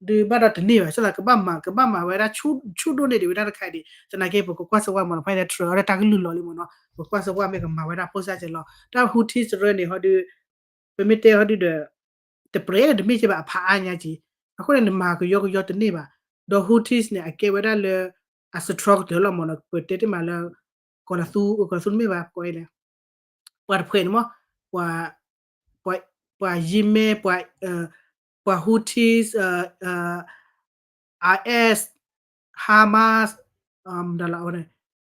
ဒုးဘၣ်ဒီးတန့ၢ်ဘၣ် ဆိကမိၣ်သးကဘၣ်မၤ ကဘၣ်မၤဝဲဒၣ်ဆူၣ်ဒိၣ်န့ၢ်ဒံးဝဲဒၣ်တခါအံၤဒံး သနာ်က့ ပကကွၢ်စၢကွၢ်မ့ၢ်နီၤ ဖဲန့ၣ် Trump အီၤဒီးတၢ်ကလုၢ်လီၤလံမ့ၢ်နီၤ ပကွၢ်စၢကွၢ်မ့ၢ်ကမၤဝဲဒၣ်ပိၢ်စၢ်ကဲၤလီၤ တၢ် Houthis တရၢၣ်န့ၣ်ဟီဒုး ပမ့ၢ်တဲဟီဒုးဒီး တပြဲးဒီးတမ့ၢ်ကဲဘၣ်အဖးအါညါက့ၤ အဃိန့ၣ် နမၤကယီကယီတန့ၢ်ဘၣ် ဒီး Houthis န့ၣ် အကဲဝဲဒၣ်လၢ အ strong ကတၢၢ်လီၤမ့ၢ်နီၤ ပတဲတ့ၢ်မးလၢ ကီၤလၤသူ ကီၤလၤသူတမ့ၢ်ဘၣ် ပှၤအံၤလဲၣ် ပှၤတဖှဲးန့ၣ်မ့ၢ် ပှၤ ပှၤယ့မ့ၢ် ပှၤ ပှၤ Houthis IS Hamas ဒီးလီၤဝဲန့ၣ်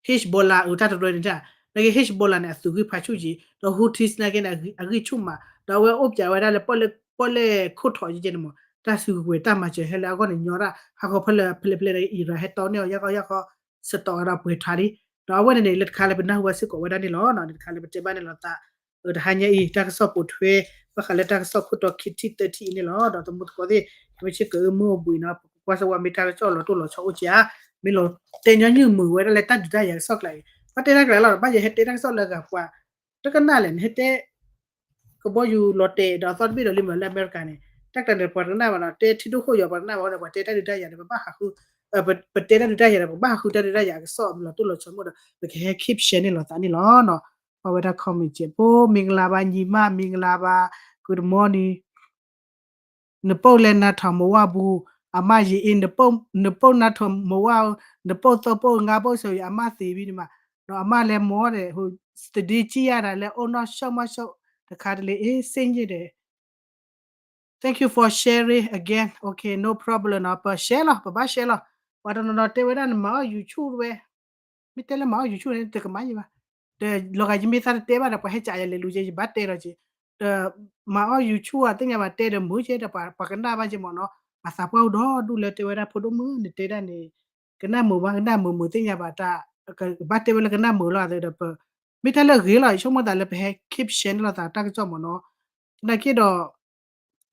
Hezbollah အတၢ်တရၢၣ်န့ၣ် နာ်က့ Hezbollah န့ၣ် အသုးဂံၢ်ဖးဆူၣ်က့ၤ ဒီး Houthis နာ်က့န့ၣ် အဂံၢ်ဆူၣ်မး ဒီးအဝဲအိၣ်ပၠးဝဲဒၣ်လၢ ပီၣ်လဲၣ်ခိၣ်ထီးကဲန့ၣ်မ့ၢ် တၢ်စုကဝဲၤတၢ်မၤစၢၤဟဲလၢအဂီၢ်န့ၣ် ညီဒၣ် ဟးဂီၤဖဲလၢ ဖဲလဲၣ်ဖဲလဲၣ် Iran ဟဲတီန့ၢ်အီၤ ယၢ်ခီယၢ်ခီ စတီးဒီးပှဲၤထါလံ ဒီးအဝဲန့ၣ်န့ၣ် လၢတခါလၢပနၢ်ဟူဘၣ်စ့ၢ်ကီးဝဲဒၣ်န့ၣ်လီၤ တခါလၢပတဲဘၣ်န့ၣ်လီၤသး တဟါညါအံၤ တၢ်ကစီၣ်ပိာ်ထွဲ ဘၣ်ဃးလၢတၢ်ကစီၣ်ခိၣ်တီခံထံၣ်သၢထံၣ်အံၤန့ၣ်လီၤ ဒီးသမူသကိးသ့ၣ် မ့ၢ်ဆ့ကၤအၢမုၢ်အိၣ်ဘှံးနီၤ ပကကွၢ်စၢဝါမ့ၢ်တၢ်ကစီၣ်လီၤတိၢ်လီၤဆီအိၣ်က့ၤဧါ မ့ၢ်လီၤတဲညီနုၢ်မုာ်ဝဲဒၣ်လၢတၢ်ဒုးတၢ်ယၤကစီၣ်ကျါအံၤ ဘၣ်တဲတၢ်ကျါလီၤ ဘၣ်ယဲဟဲတဲတၢ်ကစီၣ်လၢအဂၤပှၤ တကနၣ်လဲၣ် နဟဲတဲ ကဘီယူၤလီၤတဲာ်ဒီးအသီတဘ့ၣ်ဒီးလံမ့ၢ်လၢအမဲရကၤန့ၣ် တၢ်ကျါန့ၣ် ပှၤတကနၣ်ဘၣ်နီၤ တဲထံဒိၣ်ခိၣ်ယီၤ ပှၤတကနၣ်ဘၣ်အဃိန့ၣ် ပှၤတဲတၢ်ဒုးတၢ်ယၤန့ၣ် ပဘၣ်ဟးဃု ပတဲတၢ်ဒုးတၢ်ယၤန့ၣ် ပဘၣ်ဟးဃုတၢ်ဒုးတၢ်ယၤအကစီၣ်လီၤတိၢ်လီၤဆီမ့ၢ်ဒီး ပကဟဲ keep share န့ၣ်လီၤသးန့ၣ်လီၤနီၤ ပှၤဝဲဒၣ် comment ကဲးဖိ မင်္ဂလာပါညီမ မင်္ဂလာပါ good morning နပုၢ်လဲၤနၤထီၣ်မဝါပူၤ အမါယံာ်အံၤ နပုၢ်နၤထီၣ်မဝါ နပုၢ်သီပုၢ်ငါပုၢ်စီၤယံာ် အမါသံးဝံၤန့ၣ်မး ဒီးအမါလဲၤမီၤဒီး သဒ့ကံယၤဒၣ်လဲၤအိၣ်နီၢ်ဆိၣ်မီၤဆိၣ် တခါတလၢအ့ စ့ညံၣ်ဒီး Thank you for sharing again. Okay, no problem နီၤ ပ share လီၤ ပဘၣ် share လီၤ ပှၤတနီၤနီၤတဲဝဲဒၣ်နမၤအီၣ် YouTube ဝဲ မ့ၢ်တဲလၢမၤအီၣ် YouTube န့ၣ် တကမၤယံၤဘၣ် ဒီးလီၤဂာ်ယမ့ၢ်သးတတဲဘၣ်ဒီး ပှၤဟဲကးယၤလဲၤလူၤယဲ ယဘၣ်တဲဒီးက့ၤ ဒီးမၤအီၣ် YouTube အသ့ၣ်ညါဘၣ် တဲဒီးမုာ်က့ၤဒီး ပှၤကနၣ်ဘၣ်က့ၤမ့ၢ်နီၤ အသးပှၢ်အိၣ်ဒီဒူၣ်လၢတဲဝဲဒၣ်ဖိဒိၣ်မုၣ် နတဲဒၣ်န့ၣ် ကနၣ်မုာ်ဘၣ် ကနၣ်မုာ်မုာ်သ့ၣ်ညါဘၣ်တၢ် ကဘၣ်တဲဝဲလၢကနၣ်မုာ်လီၤအသးဒီးပ မ့ၢ်တၢ်လၢအဂ့ၤလီၤ ယဆိကမိၣ်သးလၢပဟဲ keep share န့ၣ်လီၤသးတၢ်ကစီၣ်မ့ၢ်နီၤ သနာ်က့ဒီး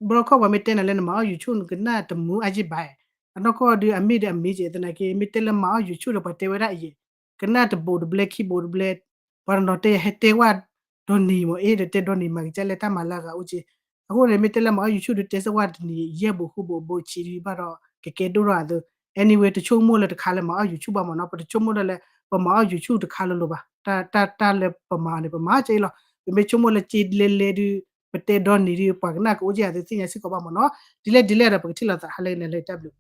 ဘျီခီပှၤမ့ၢ်တဲနၤလၢနမၤအီၣ် YouTube နကနၣ်တမုာ်အါယံၤဘၣ် အနီၢ်ကီၢ်ဒုးအမ့ၢ်ဒီးအမ့ၢ်က့ၤ သနာ်က့ မ့ၢ်တဲလၢမၤအီၣ် YouTube ဒီးပှၤတဲဝဲဒၣ်အံၤ ကနၣ်တဘိးတဘျဲခံဘိးတဘျဲ ပှၤတနီၤတဲယၤဟဲတဲဝဲဒီနံၤမ့ၢ်အ့ ဒီးတဲဒီနံၤမၤကစၢ်လဲၣ်တၢ်မၤလၢအဂၤအိၣ်က့ၤ အဃိန့ၣ် မ့ၢ်တဲလၢမၤအီၣ် YouTube ဒုးတဲစၢဝဲတနံၤယဲၢ်ဘိးဃုဘိးဘိးဆံးဒံးဘၣ်ဒီး ကကဲဒိၣ်ထီၣ်အသိး anyway တဆိကမိၣ်လၢတခါလၢမၤအီၣ် YouTube ဘၣ်မ့ၢ်နီၤ ပတဆိကမိၣ်လၢလၢ ပမၤအီၣ် YouTube တခါလိၤလိၤဘၣ် တၢ်တၢ်လၢပမၤန့ၣ် ပမၤက့ၤလီၤ ပမ့ၢ်ဆိကမိၣ်လၢက့ၤလဲၤလဲၤဒုး ပတဲဒီနံၤဒုး ပှၤကနၣ်ကအိၣ်က့ၤအသိးသ့ၣ်ညါစ့ၢ်ကီးဘၣ်မ့ၢ်နီၤ ဒ်လဲၣ်ဒ်လဲၣ်ဒီးပကထံၣ်လိာ်သး ဟါလၢအဂ့ၤ နၤလၢတၢ်ဘျုး